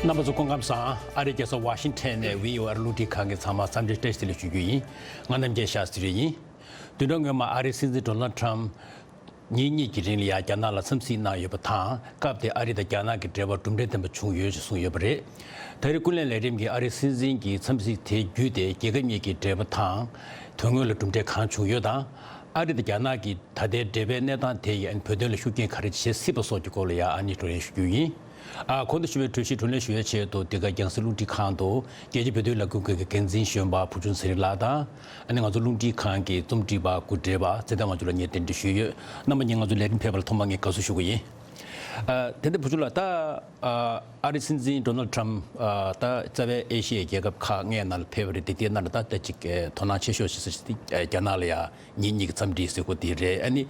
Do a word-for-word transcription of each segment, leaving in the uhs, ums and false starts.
རྣམ་པ་ཚོ་སྐུ་ཁམས་བཟང་། ཨ་རིའི་རྒྱལ་ས་ཝ་ཤིང་ཊོན་ནས་བྷི་ཨོ་ཨེ་རླུང་འཕྲིན་ཁང་གི་ཚང་མ་འཚམས་འདྲི་བཀྲ་ཤིས་བདེ་ལེགས་ཞུ་རྒྱུ་ཡིན། ང་རྣམ་རྒྱལ་ཤཱ་སི་རི་ཡིན། བདུན་ཕྲག་སྔོན་མ་ཨ་རིའི་སྲིད་འཛིན་ཌོ་ནལ་ཊམ་ཉིན་གཉིས་ཀྱི་རིང་ལ་ཡང་རྒྱ་ནག་ལ་འཚམས་གཟིགས་གནང་ཡོད་པ་དང་། སྐབས་དེར་ཨ་རི་དང་རྒྱ་ནག་གི་འབྲེལ་བ་གྲུབ་འབྲས་ལྡན་པ་བྱུང་ཡོད་ཅེས་གསུངས་ཡོད་པ་རེད། ད་རེས་ཀུན་གླེང་ལས་རིམ་གྱིས་ཨ་རིའི་སྲིད་འཛིན་གྱི་འཚམས་གཟིགས་དེ་བརྒྱུད་དེ། རྒྱལ་ཁབ་གཉིས་ཀྱི་འབྲེལ་བ་དང་། དོན་དངོས་ལ་གྲུབ་འབྲས་གང་བྱུང་ཡོད་དང་། ཨ་རི་དང་རྒྱ་ནག་གི་ད་ལྟའི་འབྲེལ་བའི་གནས་སྟངས་དེ་ཡིས་བོད་དོན་ལ་ཤུགས་རྐྱེན་ག་རེ་བྱེད་སྲིད་པ་སོགས་ཀྱི་སྐོར་ལ་ཡང་ཨ་ནེ་བགྲོ་གླེང་ཞུ་རྒྱུ་ཡིན། ཨ། གོང་དུ་ཞུས་པའི་གྲོས་གཞི་བགྲོ་གླེང་ཞུ་བའི་ཆེད་དུ། འདི་ག་རྒྱང་སྲིང་རླུང་འཕྲིན་ཁང་དུ་རྒྱལ་སྤྱིའི་བོད་དོན་ལས་འགུལ་ཁང་གི་འགན་འཛིན་གཞོན་པ་བུ་ཆུང་ཚེ་རིང་ལགས་དང་། ཨ་ནི་ང་ཚོ་རླུང་འཕྲིན་ཁང་གི་རྩོམ་སྒྲིག་པ་སྐུ་བགྲེས་པ་ཚེ་བརྟན་དབང་ཕྱུག་ལགས་གཉིས་གདན་འདྲེན་ཞུས་ཡོད། རྣམ་པ་གཉིས་ང་ཚོ་ལས་རིམ་ཕེབས་པ་ལ་ཐོག་མར་ངས་དགའ་བསུ་ཞུ་གི་ཡིན། ཨ། དེ་འདྲ་བུ་ཆུང་ལགས། ད། ཨ། ཨ་རིའི་སྲིད་འཛིན་ཌོ་ནལ་ཊམ། ཨ། ད་རྩ་བའི་ཨེ་ཤི་ཡའི་རྒྱལ་ཁབ་ཁག་ལྔའི་ནང་ལ་ཕེབས་པ་རེད། དེ་དེའི་ནང་ལ་ད་ལྟ་ཅིག་དོ་སྣང་ཆེ་ཤོས་ཤིག་ཟེར་ཅིག་དེ་རྒྱ་ནག་ལ་ཡ་ཉིན་གཉིས་ཀྱི་འཚམས་འདྲིའི་གཟིགས་སྐོར་དེ་རེད། ཨ་ནི་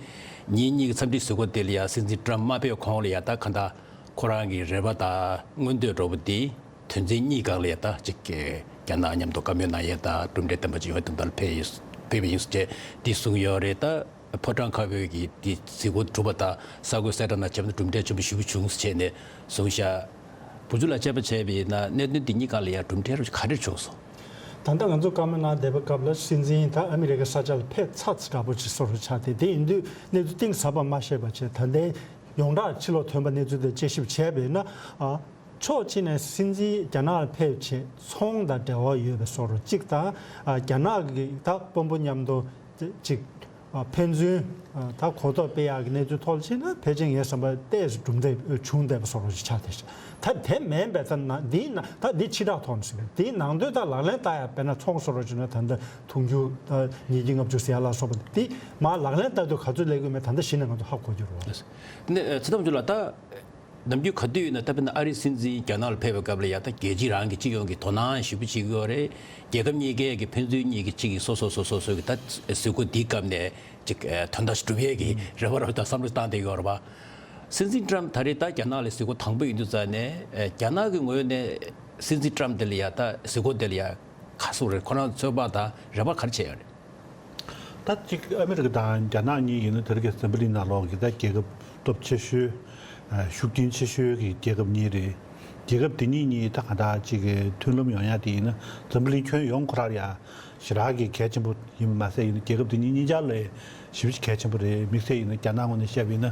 ཉིན་གཉིས་ཀྱི་འཚམས་འདྲིའི་གཟིགས་སྐོར་དེ་ལ་ཡ་སྲིད་འཛིན་ཊམ་མ་ཕེབས་གོང་ལ་ཡ་ད་གང་ལྟར་ཁོ་རང་གི་རེ་བ་དང་མངོན་འདོད་འདྲ་པོ་དེ། དོན་ཚན་གཉིས་སྒང་ལ་ཡ་ད་ཅིག་རྒྱ་ནག་མཉམ་དུ་བཀའ་མོལ་གནང་ཡས་དང་གྲུབ་འབྲས་ལྡན་པ་ཅིག་ཡོང་ཡས་དོན་དག་ལ་ཕེབས་ཡིན། ཕེབས་ཡིན་ཟེར་བྱས་འདི་གསུངས་ཡོད་རེད། ད་ཕོ་བྲང་ཁ་པོའི་གི་འདི་གཟིགས་སྐོར་གྲུབ་པ་དང་གསར་འགོད་གསལ་བསྒྲགས་ནང་བྱས་པ་ན་གྲུབ་འབྲས་ཆེན་པོ་ཞེ་པོ་བྱུང་ཟེར་བྱས་ནས་གསུངས་ཤག་བུ་ཆུང་ལགས་དཔྱད་པ་བྱས་པ་ཡིན་ན་གནད་དོན་འདི་གཉིས་སྒང་ལ་ཡ་གྲུབ་འབྲས་ག་རེ་བྱུང་སོང་། ད་ལྟ་ང་ཚོ་བཀའ་མོལ་གནང་བསྡད་པའི་སྐབས་ལ་སྲིད་འཛིན་ད་ཨ་མི་རི་ཀའི་ས་ཆ་ལ་ཕེབས་ཚར་ཚར་འདྲ་པོ་ཅིག་བཟོ་འདྲ་ཆགས་ཏེ། དེ་ཡིན་དུས་གནས་ཚུལ་གཏིང་ཟབ་པ་མ་ཤེས་པ་བྱས། ད་ལྟའི་ཡོངས་གྲགས་ཕྱི་ལོགས་ཐོན་པ་གནས་ཚུལ་དེ་དཔྱད་ཞིབ་བྱས་པ་ཡིན་ན། ཨ། ཕྱོགས་གཅིག་ནས་སྲིད་འཛིན་རྒྱ་ནག་ལ་ཕེབས་བྱས་ཚོང་དང་འབྲེལ་བ་ཡོད་པའི་བཟོ་འདྲ་གཅིག་དང་། ཨ། རྒྱ་ནག་གི་ད་དཔོན་པོ་མཉམ་དུ་ཅིག་ཨ། ཕན་ཚུན། ཨ། ད་གོ་རྟོགས་སྤེལ་ཡག་གི་གནས་ཚུལ་ཐོག་ལ་ཕྱིན་ན་ཕལ་ཆེར་ངའི་བསམ་པར་ཏོག་ཙམ་གྲུབ་འབྲས་བྱུང་བསྡད་པ་བཟོ་འདྲ་ཞིག་ཆགས་བསྡད་ཤག་ད་དེ་མིན་པའི་ད་ན་འདིའི་ནང་ད་འདི་ཕྱི་བསྒྲགས་ཐོག་ནས་ཟེར་བས། འདིའི་ནང་དོན་ད་ལག་ལེན་བསྟར་ཡག་དཔེར་ན་ཚོང་བཟོ་འདྲ་བྱུང་ན་ད་ལྟ་དུང་ཕྱུར་ད་ཉིས་བརྒྱ་ལྔ་བཅུ་ཟེར་ཡག་ལ་སོགས་པ་འདི་མར་ལག་ལེན་བསྟར་དུས་ག་ཚོད་སླེབས་ཀྱི་ཡོད་མེད་ད་ལྟ་གཞི་ནས་ང་ཚོ་ཧ་གོ་རྒྱུ་རེད་བ། ནས་ཚེ་དམ་ཆོས་ལགས། ད་ནམ་རྒྱུན་ག་དུས་ཡིན་ན་ད་དཔེར་ན་ཨ་རིའི་སྲིད་འཛིན་རྒྱ་ནག་ལ་ཕེབས་པའི་སྐབས་ལ་ཡ་ད་རྒྱལ་སྤྱི་རང་གི་སྤྱི་ཡོངས་ཀྱི་དོ་སྣང་ཞེ་པོ་བྱེད་ཀྱི་ཡོད་རེད། རྒྱལ་ཁབ་གཉིས་ཀའི་གི་ཕན་ཚུན་གཉིས་ཀྱི་གཅིག་གིས་སོ་སོ་སོ་སོ་སོ་གི་ད་གཟིགས་སྐོར་འདིའི་སྐབས་ནས་ཅིག་ཨ། དོན་དག་ཞིག་སྒྲུབ་ཡས་ཀྱི་རེ་བ་རེ་བ་དང་བསམ་བློ་བཏང་བསྡད་ཡོད་རེད་པ། སྲིད་འཛིན་ཊམ་ད་རེས་ད་རྒྱ་ནག་ལ་གཟིགས་སྐོར་དང་པོ་ཡིན་དུས་ཙང་ནས། ཨ། རྒྱ་ནག་གི་ངོས་ནས་སྲིད་འཛིན་ཊམ་དེ་ལ་ཡ་ད་གཟིགས་སྐོར་དེ་ལ་ཡ་ག་རེ་ཟེར་དགོས་རེད། ཁོ་རང་ཚོད་དཔག་དང་རེ་བ་ག་རེ་བྱས་ཡོད་རེད། ད་ཅིག་ཨ་མི་རི་ཀ་དང་རྒྱ་ནག་གཉིས་ཡིན་ན་དེ་རིང་གི་འཛམ་བུ་གླིང་ནང་ལོགས་ཀྱི་ད་རྒྱལ་ཁབ་སྟོབས་ཆེ་ཤོས། ཨ། ཤུགས་རྐྱེན་ཆེ་ཤོས་ཀྱི་རྒྱལ་ཁབ་གཉིས་རེད། རྒྱལ་ཁབ་དེ་གཉིས་གཉིས་ད་གང་ལྟར་ཅིག་གི་མཐུན་ལམ་ཡོང་ཡ་དེ་ཡིན་ན་འཛམ་བུ་གླིང་ཁྱོན་ཡོངས་ཁོ་རང་ཡ་ཞེ་དྲག་གི་གལ་ཆེན་པོ་ཡིན་པ་མ་ཟད། ཡིན་ན་རྒྱལ་ཁབ་དེ་གཉིས་གཉིས་ཆར་ལ་ཞེ་པོ་ཅིག་གལ་ཆེན་པོ་རེད། དམིགས་བསལ་ཡིན་ན་རྒྱ་ནག་ངོས་ནས་བཤད་པ་ཡིན་ན་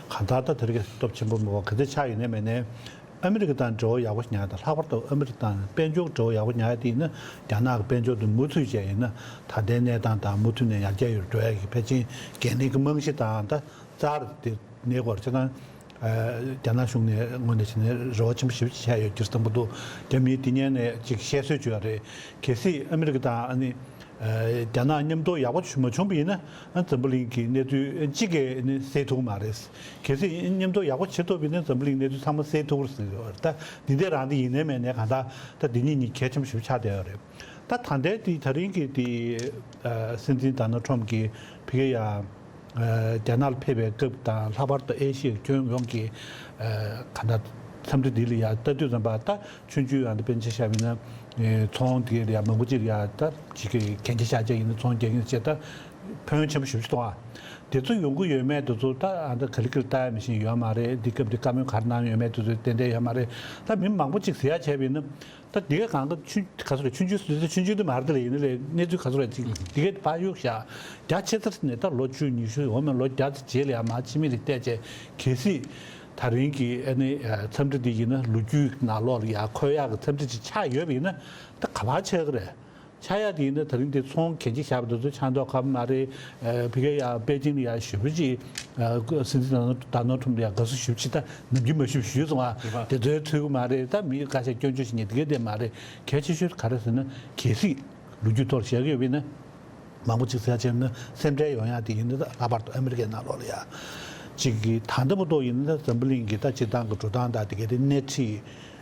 གང་ལྟར་ད་དེ་རིང་གི་སྟོབས་ཆེན་པོ་མོ་ག་ཚོད་ཆགས་ཡོད་ནའི་མེད་ནའི། ཨ་མི་རི་ཀ་དང་འབྲེལ་བ་ཡག་པོ་ཉར་ཡ་དང་། ལྷག་པར་དུ་ཨ་མི་རི་ཀ་དང་དཔལ་འབྱོར་འབྲེལ་བ་ཡག་པོ་ཉར་ཡ་དེ་ཡིན་ན། རྒྱ་ནག་གི་དཔལ་འབྱོར་དེ་མུ་མཐུད་བྱས་ཡིན་ན་ད་ལྟའི་གནས་སྟངས་དང་མུ་མཐུད་ནས་ཡར་རྒྱས་ཡོང་འགྲོ་ཡ་གི་ཕལ་ཆེར་འགན་ལེན་གྱི་རྨང་གཞི་དང་ད་རྩ་དེ་གནས་སྐོར་བྱས་ན། ཨ། རྒྱ་ནག་གཞུང་ནས་ངོས་ནས་བྱས་ན་རེ་བ་ཆེན་པོ་ཞེ་པོ་ཅིག་བྱས་ཡོད་རྒྱུ་བསམ་གྱི་འདུག་རྒྱ་མིའི་དེ་སྔོན་ནས་ཅིག་བཤད་སྲོལ་བྱུང་ཡོད་རེད། གལ་སྲིད་ཨ་མི་རི་ཀ་དང་ཨ་ནི། ཨ། རྒྱ་ནག་མཉམ་དུ་ཡག་པོ་མ་བྱུང་བ་ཡིན་ན། ཨ། འཛམ་བུ་གླིང་གི་གནས་ཚུལ་གཅིག་གིས་ནི་སེལ་ཐུབ་མ་རེད། གལ་སྲིད་མཉམ་དུ་ཡག་པོ་བྱེད་ཐུབ་པ་ཡིན་ན་འཛམ་བུ་གླིང་གནས་ཚུལ་ཚང་མ་སེལ་ཐུབ་པ་རེད་ཟེར་གྱི་ཡོད་རེད། ད་འདི་འདྲ་རང་འདི་ཡིན་ནའི་མེད་ནའི་གང་ལྟར་ད་འདི་གཉིས་གཉིས་གལ་ཆེན་པོ་ཞེ་པོ་ཆགས་བསྡད་ཡོད་རེད། ད་ད་ལྟའི་དེ་ད་རིང་གི་དེ། ཨ། སྲིད་འཛིན་ཌོ་ནལ་ཊམ་གྱིས་ཕ་གི་ཡ། ཨ། རྒྱ་ནག་ལ་ཕེབས་པའི་སྐབས་དང་། ལྷག་པར་དུ་ཨེ་ཤི་ཡའི་ཁྱོན་ཡོངས་ཀྱི། ཨ། གང་ལྟར་འཚམས་འདྲི་འདི་ལ་ཡ་ལྟ་དུས་ཙམ་པ་ད་ཆུང་ཆུང་ཡང་ད་དཔེར་ན་ཆ་བཞག་པ་ཡིན་ན། ཨེ། ཚོང་དེ་ལ་ཡ་མང་པོ་ཅིག་ལ་ཡ་ད་ཅིག་གི་གན་རྒྱ་བཞག་བྱས་ཡིན་ན་ཚོང་རྒྱག་མཁན་བྱས་ད་ཕན་ཡོན་ཆེན་པོ་ཞེ་པོ་ཅིག་གཏོང་བ། དེ་ཚོ་ཡོང་གི་ཡོད་མེད་དེ་ཚོ་ད་ཨ་ད་ག་ལེ་ག་ལེ་ལྟ་ཡ་མི་ཤེས་ཡོད་མ་རེད། འདི་སྐབས་འདི་བཀའ་མོལ་ག་རེ་གནང་ཡོད་མེད་དེ་ཚོ་ཏན་ཏན་ཡོད་མ་རེད། ད་མི་མང་པོ་ཅིག་ཟེར་ཡ་བྱས་པ་ཡིན་ན། ད་འདི་ག་གང་ག་ཆུང་ག་ཚོད་རེད། ཆུང་ཆུང་ཟེར་ཚེ་ཆུང་ཆུང་དེ་མ་རེད། དེ་ལ་ཡིན་ན་ལས་གནས་ཚུལ་ག་ཚོད་རེད་ཅིག་འདི་གའི་ཕར་གཡུག་བཞག་རྒྱ་ཆེ་ས་ནས་ད་ལོ་བཅུ་ཉི་ཤུ་འོ་མ་ལོ་བརྒྱ་ཙམ་རྗེས་ལ་ཡ་མར་ཕྱི་མིག་ལ་བལྟས་བྱས། གལ་སྲིད་ད་རིང་གི་ཨ་ནི་འཚམས་འདྲི་འདི་ཡིན་ན་ལོ་རྒྱུས་ནང་ལོགས་ལ་ཡ་འཁོད་ཡག་གི་འཚམས་འདྲི་ཅིག་ཆགས་ཡོད་པ་ཡིན་ན་ད་ག་པར་ཆགས་ཀྱི་རེད། ཆགས་ཡག་དེ་ཡིན་ན་ད་རིང་དེ་ཚོང་གན་རྒྱ་བཞག་པ་དེ་ཚོ་ཆགས་མདོག་ཁ་པོ་མ་རེད། ཨ། ཕ་གིར་ཡ་པེ་ཅིང་ལ་ཡ་ཞེ་པོ་ཅིག་ཨ། སྲིད་འཛིན་ཌོ་ནལ་ཌོ་ནལ་ཊམ་ལ་ཡ་དགའ་བསུ་ཞེ་པོ་ཅིག་ད་ནམ་རྒྱུན་མ་ཞུས་པ་ཞུས་སོང་ཨ། རེད་པ། དེ་ཚོའི་ཚུལ་གྱི་མ་རེད། ད་མི་བཀའ་ཤག་སྐྱོན་བརྗོད་བྱེད་མཁན་དེ་གའི་དེ་མ་རེད། གལ་ཆེ་ཤོས་ག་རེ་ཟེར་ན་གལ་སྲིད་ལོ་རྒྱུས་ཐོག་བཞག་གི་ཡོད་པ་ཡིན་ན། མང་པོ་ཅིག་ཟེར་བྱས་ན་སེམས་ཁྲལ་ཡོང་ཡག་དེ་ཡིན་ན། ད་ལྷག་པར་དུ་ཨ་མི་རི་ཀའི་ནང་ལོགས་ལ་ཡ་ཅིག་གི་ད་ལྟ་བར་དུ་ཡིན་ན་ད་འཛམ་བུ་གླིང་གི་ད་སྤྱིར་བཏང་གི་འགྲོ་སྟངས་དང་དེ་གའི་དེ་སྣེ་ཁྲིད།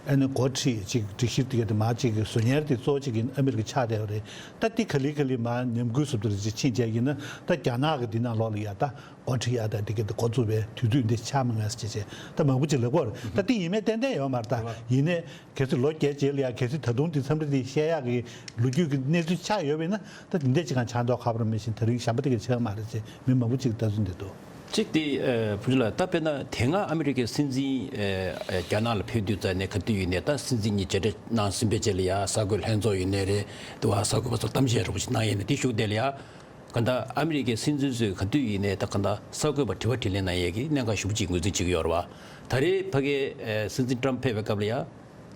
ཨ་ནི་འགོ་ཁྲིད་ཅིག་སྒྲིག་གཞི་དེ་གའི་དེ་མར་ཅིག་གི་བཟོ་མཁན་དེ་གཙོ་བོ་ཅིག་གི་ཨ་མི་རི་ཀ་ཆགས་བསྡད་པ་རེད། ད་དེ་ག་ལེ་ག་ལེ་མར་ཉམས་རྒུད་སུབ་སྟེ་རེ་ཅིག་ཕྱིན་བྱས་ཡིན་ན་ད་རྒྱ་ནག་གི་འདི་ནང་ལོགས་ལ་ཡ་ད་འགོ་ཁྲིད་ཡ་ད་དེ་གའི་དེ་འགོ་བཙུགས་པའི་དུས་ཚོད་འདི་ཆགས་མི་ངེས་ཟེར་བྱས་བྱས་ད་མང་པོ་ཅིག་ལབ་ཀྱི་ཡོད་རེད། ད་དེ་ཡིན་མིན་ཏན་ཏན་ཡོད་མ་རེད། ད་ཡིན་ནའི་གལ་སྲིད་ལོ་བརྒྱད་རྗེས་ལ་ཡ་གལ་སྲིད་ད་དུང་དེ་འཚམས་འདྲི་དེ་བཤད་ཡག་གི་ལོ་རྒྱུས་ཀྱི་གནས་ཚུལ་ཆགས་ཡོད་པ་ཡིན་ན། ད་དེ་འདྲ་ཅིག་གང་ཆགས་མདོག་ཁ་པོ་རང་མེད་བཞིན་ད་རིང་གཞན་པ་དེ་ག་ཆགས་མ་རེད་ཅེས་མི་མང་པོ་ཅིག་ལྟ་ཚུལ་འདི་འདུག་གཅིག་དེ་ཨ་བུ་ཆུ་ལགས། ད་དཔེར་ན་དེ་སྔ་ཨ་མི་རི་ཀའི་སྲིད་འཛིན་ཨ་ཨ་རྒྱ་ནག་ལ་ཕེབས་དུས་ཙམ་ནས་ག་དུས་ཡིན་ནའི་ད་སྲིད་འཛིན་གཉིས་མཇལ་འཕྲད་གནང་ཟིན་པའི་རྗེས་ལ་ཡ་གསར་འགོད་ལྷན་ཚོགས་ཡིན་ནའི་རེད། དུ་བ་གསར་འགོད་པ་ཚོར་གཏམ་བཤད་འདྲ་པོ་ཞིག་གནང་ཡས་ནས་དེ་བཞུགས་བསྡད་ལ་ཡ། ག་ད་ཨ་མི་རི་ཀའི་སྲིད་འཛིན་ཚོས་ག་དུས་ཡིན་ནའི་ད་ག་ད་གསར་འགོད་པ་དྲི་བ་དྲིས་ལན་གནང་ཡས་ཀྱི་གནད་འགག་ཞེ་པོ་ཅིག་ངོས་འཛིན་བྱེད་ཀྱི་ཡོད་རེད་བ། ད་རེས་ཕ་གིའི་ཨ་སྲིད་འཛིན་ཊམ་ཕེབས་པའི་སྐབས་ལ་ཡ།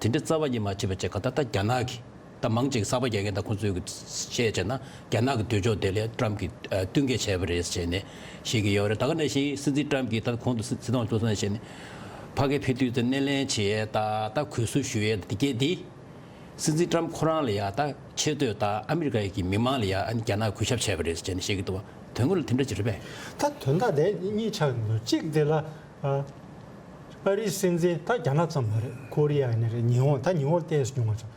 དེ་འདྲའི་རྩ་བ་ཉིད་མ་བྱས་པ་བྱས་ག་ད་ད་རྒྱ་ནག་གི་ད་མང་ཆེ་གི་གསར་པ་རྒྱག་མཁན་ད་ཁོང་ཚོའི་གི་བཤད་བྱས་ན་རྒྱ་ནག་གི་འདོད་ཕྱོགས་དེ་ལ་ཊམ་གྱིས་ཨ་བསྟུན་མཁས་བྱས་པ་རེད་ཟེར་ནས་བཤད་ཀྱི་ཡོད་རེད། ད་ག་ནང་བཞིན་སྲིད་འཛིན་ཊམ་གྱིས་ད་གོང་དུ་སྲིད་སྲིད་སྐྱོང་བློ་བཟང་བྱས་ནས་ཕ་གིར་ཕེབས་དུས་ད་སྣེ་ལེན་བྱས་ད་ད་གུས་བསུ་ཞུ་ཡས་ད་དེ་གས་དེ་སྲིད་འཛིན་ཊམ་ཁོ་རང་ལ་ཡ་ད་ཆེ་བསྟོད་ད་ཨ་མི་རི་ཀ་ཡི་གི་མི་མང་ལ་ཡ་ཨ་ནི་རྒྱ་ནག་གུས་ཞབས་བྱས་པ་རེད་ཟེར་ནས་བཤད་ཀྱི་འདུག་བ། དོན་དངོས་ལ་དེ་འདྲ་ཅིག་རེད་པས། ད་དོན་དག་དེ་གཉིས་ཆགས་ཀྱི་འདུག་གཅིག་དེ་ལ་ཨ། ཨ་རིའི་སྲིད་འཛིན་ད་རྒྱ་ནག་ཙམ་མ་རེད། ཀོ་རི་ཡ་ཡིན་ནའི་རེད། ཉི་ཧོང་། ད་ཉི་ཧོང་ཏོག་ཙམ་ཉུང་བ་ཙམ།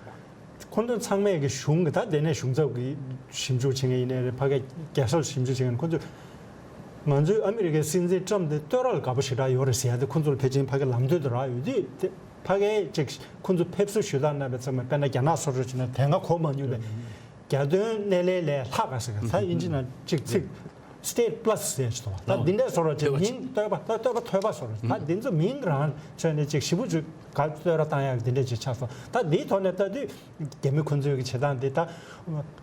ཁོ་ཚོ་ཚང་མས་ཀྱི་གཞུང་གི་ད་དེ་ནས་གཞུང་ཚབ་ཀྱི་ཞིབ་འཇུག་བྱེད་མཁན་ཡིན་ནའི་རེད། ཕ་གིའི་རྒྱལ་ས་ལ་ཞིབ་འཇུག་བྱེད་མཁན་ཁོ་ཚོས་ང་ཚོའི་ཨ་མི་རི་ཀའི་སྲིད་འཛིན་ཊམ་དེ་བསྟོད་ར་ལ་དགའ་པོ་ཞེ་དྲག་ཡོད་རེད་ཟེར་ཡ་དེ་ཁོ་ཚོ་ལ་ཕལ་ཆེར་ཕ་གི་ལམ་སྟོན་དུ་རག་ཡོད་དུས་དེ་ཕ་གིའི་ཅིག་ཁོ་ཚོ་ཕེབས་བསུ་ཞུ་སྟངས་རྣམ་པ་ཚང་མ་དཔེར་ན་རྒྱ་ནག་སོ་སོ་བྱས་ན་དེ་སྔ་གོ་མ་མྱོང་བའི་རྒྱ་དོན་སྣེ་ལེན་ལས་ལྷག་ག་ཟེར་ག་ད་དབྱིན་ཇི་ནང་ཅིག་ཚིག State Plus ཟེར་ཞིག་འདུག་ད་འདི་འདྲའི་བཟོ་འདྲ་ཅིག་མིང་བཏོན་པ་ད་བསྟོད་པ་ཐོས་པ་བཟོ་འདྲ་ད་འདི་ཚོ་མིང་རང་མཚོན་ནས་ཅིག་ཞེ་པོ་ཅིག་ག་བསྟོད་ར་བཏང་ཡག་འདི་འདྲ་ཅིག་ཆགས་སོང་། ད་འདིའི་ཐོག་ནས་ལྟ་དུས་རྒྱ་མི་ཁོ་ཚོའི་གི་བྱེད་སྟངས་འདི་ད་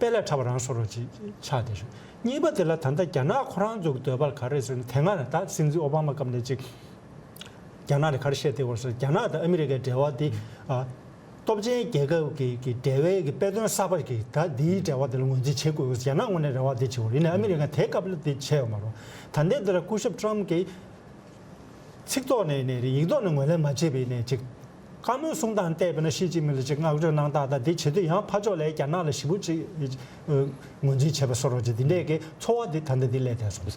དཔེ་ལས་ཕྲ་བ་རང་བཟོ་འདྲ་ཅིག་ཆགས་བསྡད་ཤག་གཉིས་པ་དེ་ལ་ད་ལྟ་རྒྱ་ནག་ཁོ་རང་ཚོའི་གི་འདོད་པ་ལ་ག་རེ་ཟེར་ན་དེ་སྔ་ནས་ད་སྲིད་འཛིན་ཨོ་བྷ་མ་སྐབས་ནས་ཅིག་རྒྱ་ནག་ནས་ག་རེ་བཤད་བསྡད་ཡོད་ཟེར་རྒྱ་ནག་དང་ཨ་མི་རི་ཀའི་འབྲེལ་བ་འདི་ཨ། སྟོབས་ཆེན་རྒྱལ་ཁབ་ཀྱི་ཀྱི་འབྲེལ་བའི་གི་དཔེ་སྟོན་གསར་པ་གི་ད་འདིའི་འབྲེལ་བ་དེ་ལ་ངོས་འཛིན་བྱེད་དགོས་ཟེར་རྒྱ་ནག་ངོས་ནས་རེ་བ་དེ་བྱེད་དགོས་རེད། ཡིན་ནའི་ཨ་མི་རི་ཀ་དེའི་སྐབས་ལ་དེ་བྱས་ཡོད་མ་རེད། ད་ལྟའི་འདི་ལ་སྐུ་ཞབས་ཊམ་གྱིས་ཚིག་ཐོག་ནས་ནས་རེད། ཡིག་ཐོག་ནས་ངོས་ལེན་མ་བྱས་པའི་ནས་ཅིག་བཀའ་མོལ་གསུང་སྟངས་བལྟས་པ་ན་ཞི་ཅིན་ཕིང་ལ་ཅིག་བསྔགས་བརྗོད་གནང་སྟངས་དང་དེ་བྱེད་དུས་ཡང་ཕར་ཕྱོགས་ལ་རྒྱ་ནག་ལ་ཞེ་པོ་ཅིག་ངོས་འཛིན་བྱས་པ་བཟོ་འདྲ་ཅིག་དེ་འདྲས་ཀྱི་ཚོར་བ་དེ་ད་ལྟ་དེ་སླེབས་བསྡད་སོང་།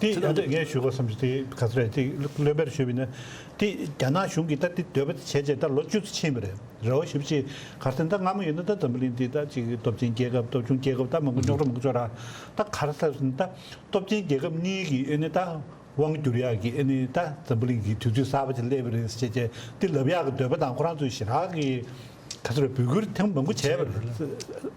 དེ་ད་ལྟ་ངས་ཞུ་དགོས་བསམ་གྱི་དེ་ག་ཚོད་རེད། དེ་ལོན་པར་ཞུས་པ་ཡིན་ན་དེ་རྒྱ་ནག་གཞུང་གིས་ད་དེ་འདོད་པ་དེ་བྱས་རྗེས་ད་ལོ་བཅུ་ཙམ་ཕྱིན་པ་རེད། རེ་བ་ཞེ་པོ་ཅིག་ག་རེ་ཟེར་ན་ད་སྔ་མོ་ཡིན་ན་ད་འཛམ་བུ་གླིང་འདི་ད་ཅིག་སྟོབས་ཆེན་རྒྱལ་ཁབ་སྟོབས་ཆུང་རྒྱལ་ཁབ་ད་མང་པོ་རྙོག་དྲ་མང་པོ་ཅིག་ཡོད་ར། ད་ག་རེ་ཟེར་ན་ད་སྟོབས་ཆེན་རྒྱལ་ཁབ་གཉིས་ཀྱི་ཨེ་ནི་ད་དབང་བསྒྱུར་ཡག་གི་ཨེ་ནི་ད་འཛམ་བུ་གླིང་གི་དུས་ཚོད་གསར་པ་ཅིག་སླེབས་པ་རེད་ཟེར་བྱས་དེ་ལབ་ཡག་གི་འདོད་པ་དང་ཁོ་རང་ཚོས་ཞེ་དྲག་གི་ག་ཚོད་རེད། འབོད་སྐུལ་ཐེངས་མང་པོ་བྱས་པ་རེད།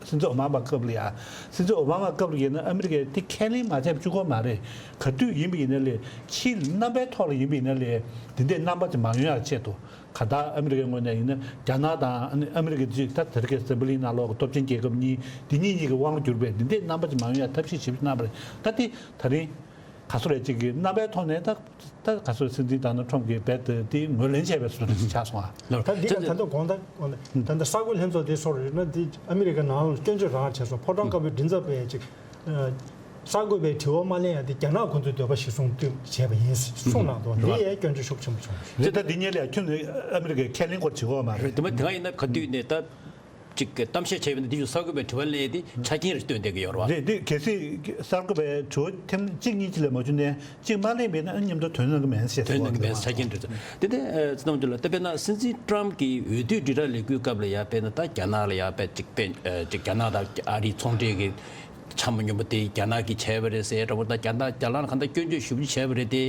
སྲིད་འཛིན་ཨོ་བྷ་མ་སྐབས་ལ་ཡ། སྲིད་འཛིན་ཨོ་བྷ་མ་སྐབས་ལ་ཡིན་ན་ཨ་མི་རི་ཀས་དེ་ཁས་ལེན་མ་བྱས་པ་གཅིག་པོ་མ་རེད། ག་དུས་ཡིན་པ་ཡིན་ན་ལས་ཕྱིའི་རྣམ་པའི་ཐོག་ལ་ཡིན་པ་ཡིན་ན་ལས་དེ་འདྲའི་རྣམ་པ་ཅིག་མ་ཡོང་ཡག་ཆེད་དུ། གང་ལྟར་ཨ་མི་རི་ཀའི་ངོས་ནས་ཡིན་ན་རྒྱ་ནག་དང་ཨ་ནི་ཨ་མི་རི་ཀའི་ཅིག་ད་དེ་རིང་གི་འཛམ་བུ་གླིང་ནང་ལོགས་ཀྱི་སྟོབས་ཆེན་རྒྱལ་ཁབ་གཉིས་འདི་གཉིས་གཉིས་ཀྱི་དབང་བསྒྱུར་བའི་འདི་འདྲའི་རྣམ་པ་ཅིག་མ་ཡོང་ཡག་ཐབས་ཤེས་ཞིབ་གནང་བ་རེད། ད་དེ་ད་རིང་ག་ཚོད་རེད་ཅིག་གི་རྣམ་པའི་ཐོག་ནས་ད་ད་ག་ཚོད་སྲིད་འཛིན་ཌོ་ནལ་ཊམ་གྱིས་རྦད་དེ་དེ་ངོས་ལེན་བྱས་པའི་བཟོ་འདྲ་ཅིག་ཆགས་སོང་ཨ། ལགས། ད་འདི་ཡང་ད་ལྟ་དགོངས་དག་ད་ལྟ་གསར་འགོད་ལྷན་ཚོགས་དེ་སོགས་རེད་ན་འདི་ཨ་མི་རི་ཀའི་ནང་ལ་སྐྱོན་བརྗོད་རང་བྱས་སོང་། ཕོ་བྲང་དཀར་པོའི་མགྲིན་ཚབ་པས་ཅིག་གསར་འགོད་པའི་དྲི་བ་མ་ལེན་ཡ་དེ་རྒྱ་ནག་ཁོང་ཚོའི་འདོད་པ་གཞིར་བཟུང་བཏོན་བྱས་པ་ཡིན་གསུངས་གནང་འདུག་དེ་ཡང་སྐྱོན་བརྗོད་ཤུགས་ཆེན་པོ་བྱུང་། དེ་ལྟ་འདི་གཉིས་ལ་ཡང་ཁྱོན་ནས་ཨ་མི་རི་ཀས་ཁས་ལེན་སྐོར་བྱེད་དགོས་མ་རེད། རེད། དེ་མ་དེ་སྔ་ཡིན་ན་ག་དུས་ནས་ད་ཅིག་གཏམ་བཤད་བྱས་པ་ཡིན་ན་འདི་ཞུ་གསར་འགོད་པའི་དྲི་བ་ལན་དེ་ཆ་རྐྱེན་རེ་བཏོན་བསྡད་ཀྱི་ཡོད་རེད་བ། རེད། འདི་གལ་སྲིད་གསར་འགོད་པའི་དྲི་བ་ཐེངས་གཅིག་གཉིས་ཅིག་ལས་མ་བྱུང་ནས་གཅིག་མ་ལེན་པས་ན་མཉམ་དུ་དོན་གནང་གི་མེད་ཟེར། དོན་གནང་གི་མེད་ཟེར་ཆ་རྐྱེན་རེད། དེ་ནས་ཚེ་དང་ལ་ད་དཔེར་ན་སྲིད་འཛིན་ཊམ་གྱི་འོས་བསྡུ་དྲིལ་བསྒྲགས་ལས་འགུལ་སྐབས་ལ་ཡ་དཔེར་ན་ད་རྒྱ་ནག་ལ་ཡ་དཔེ་ཅིག་དཔེ་ཅིག་རྒྱ་ནག་དང་ཨ་རིའི་ཚོང་འབྲེལ་གྱི་ཆ་མ་སྙོམས་པ་དེ་རྒྱ་ནག་གིས་བྱས་པ་རེད་ཟེར་འདྲ་པོ་དང་རྒྱ་ནག་རྒྱ་ནག་ལ་གང་ལྟར་སྐྱོན་བརྗོད་ཞེ་པོ་ཅིག་བྱས་པ་རེད་དེ།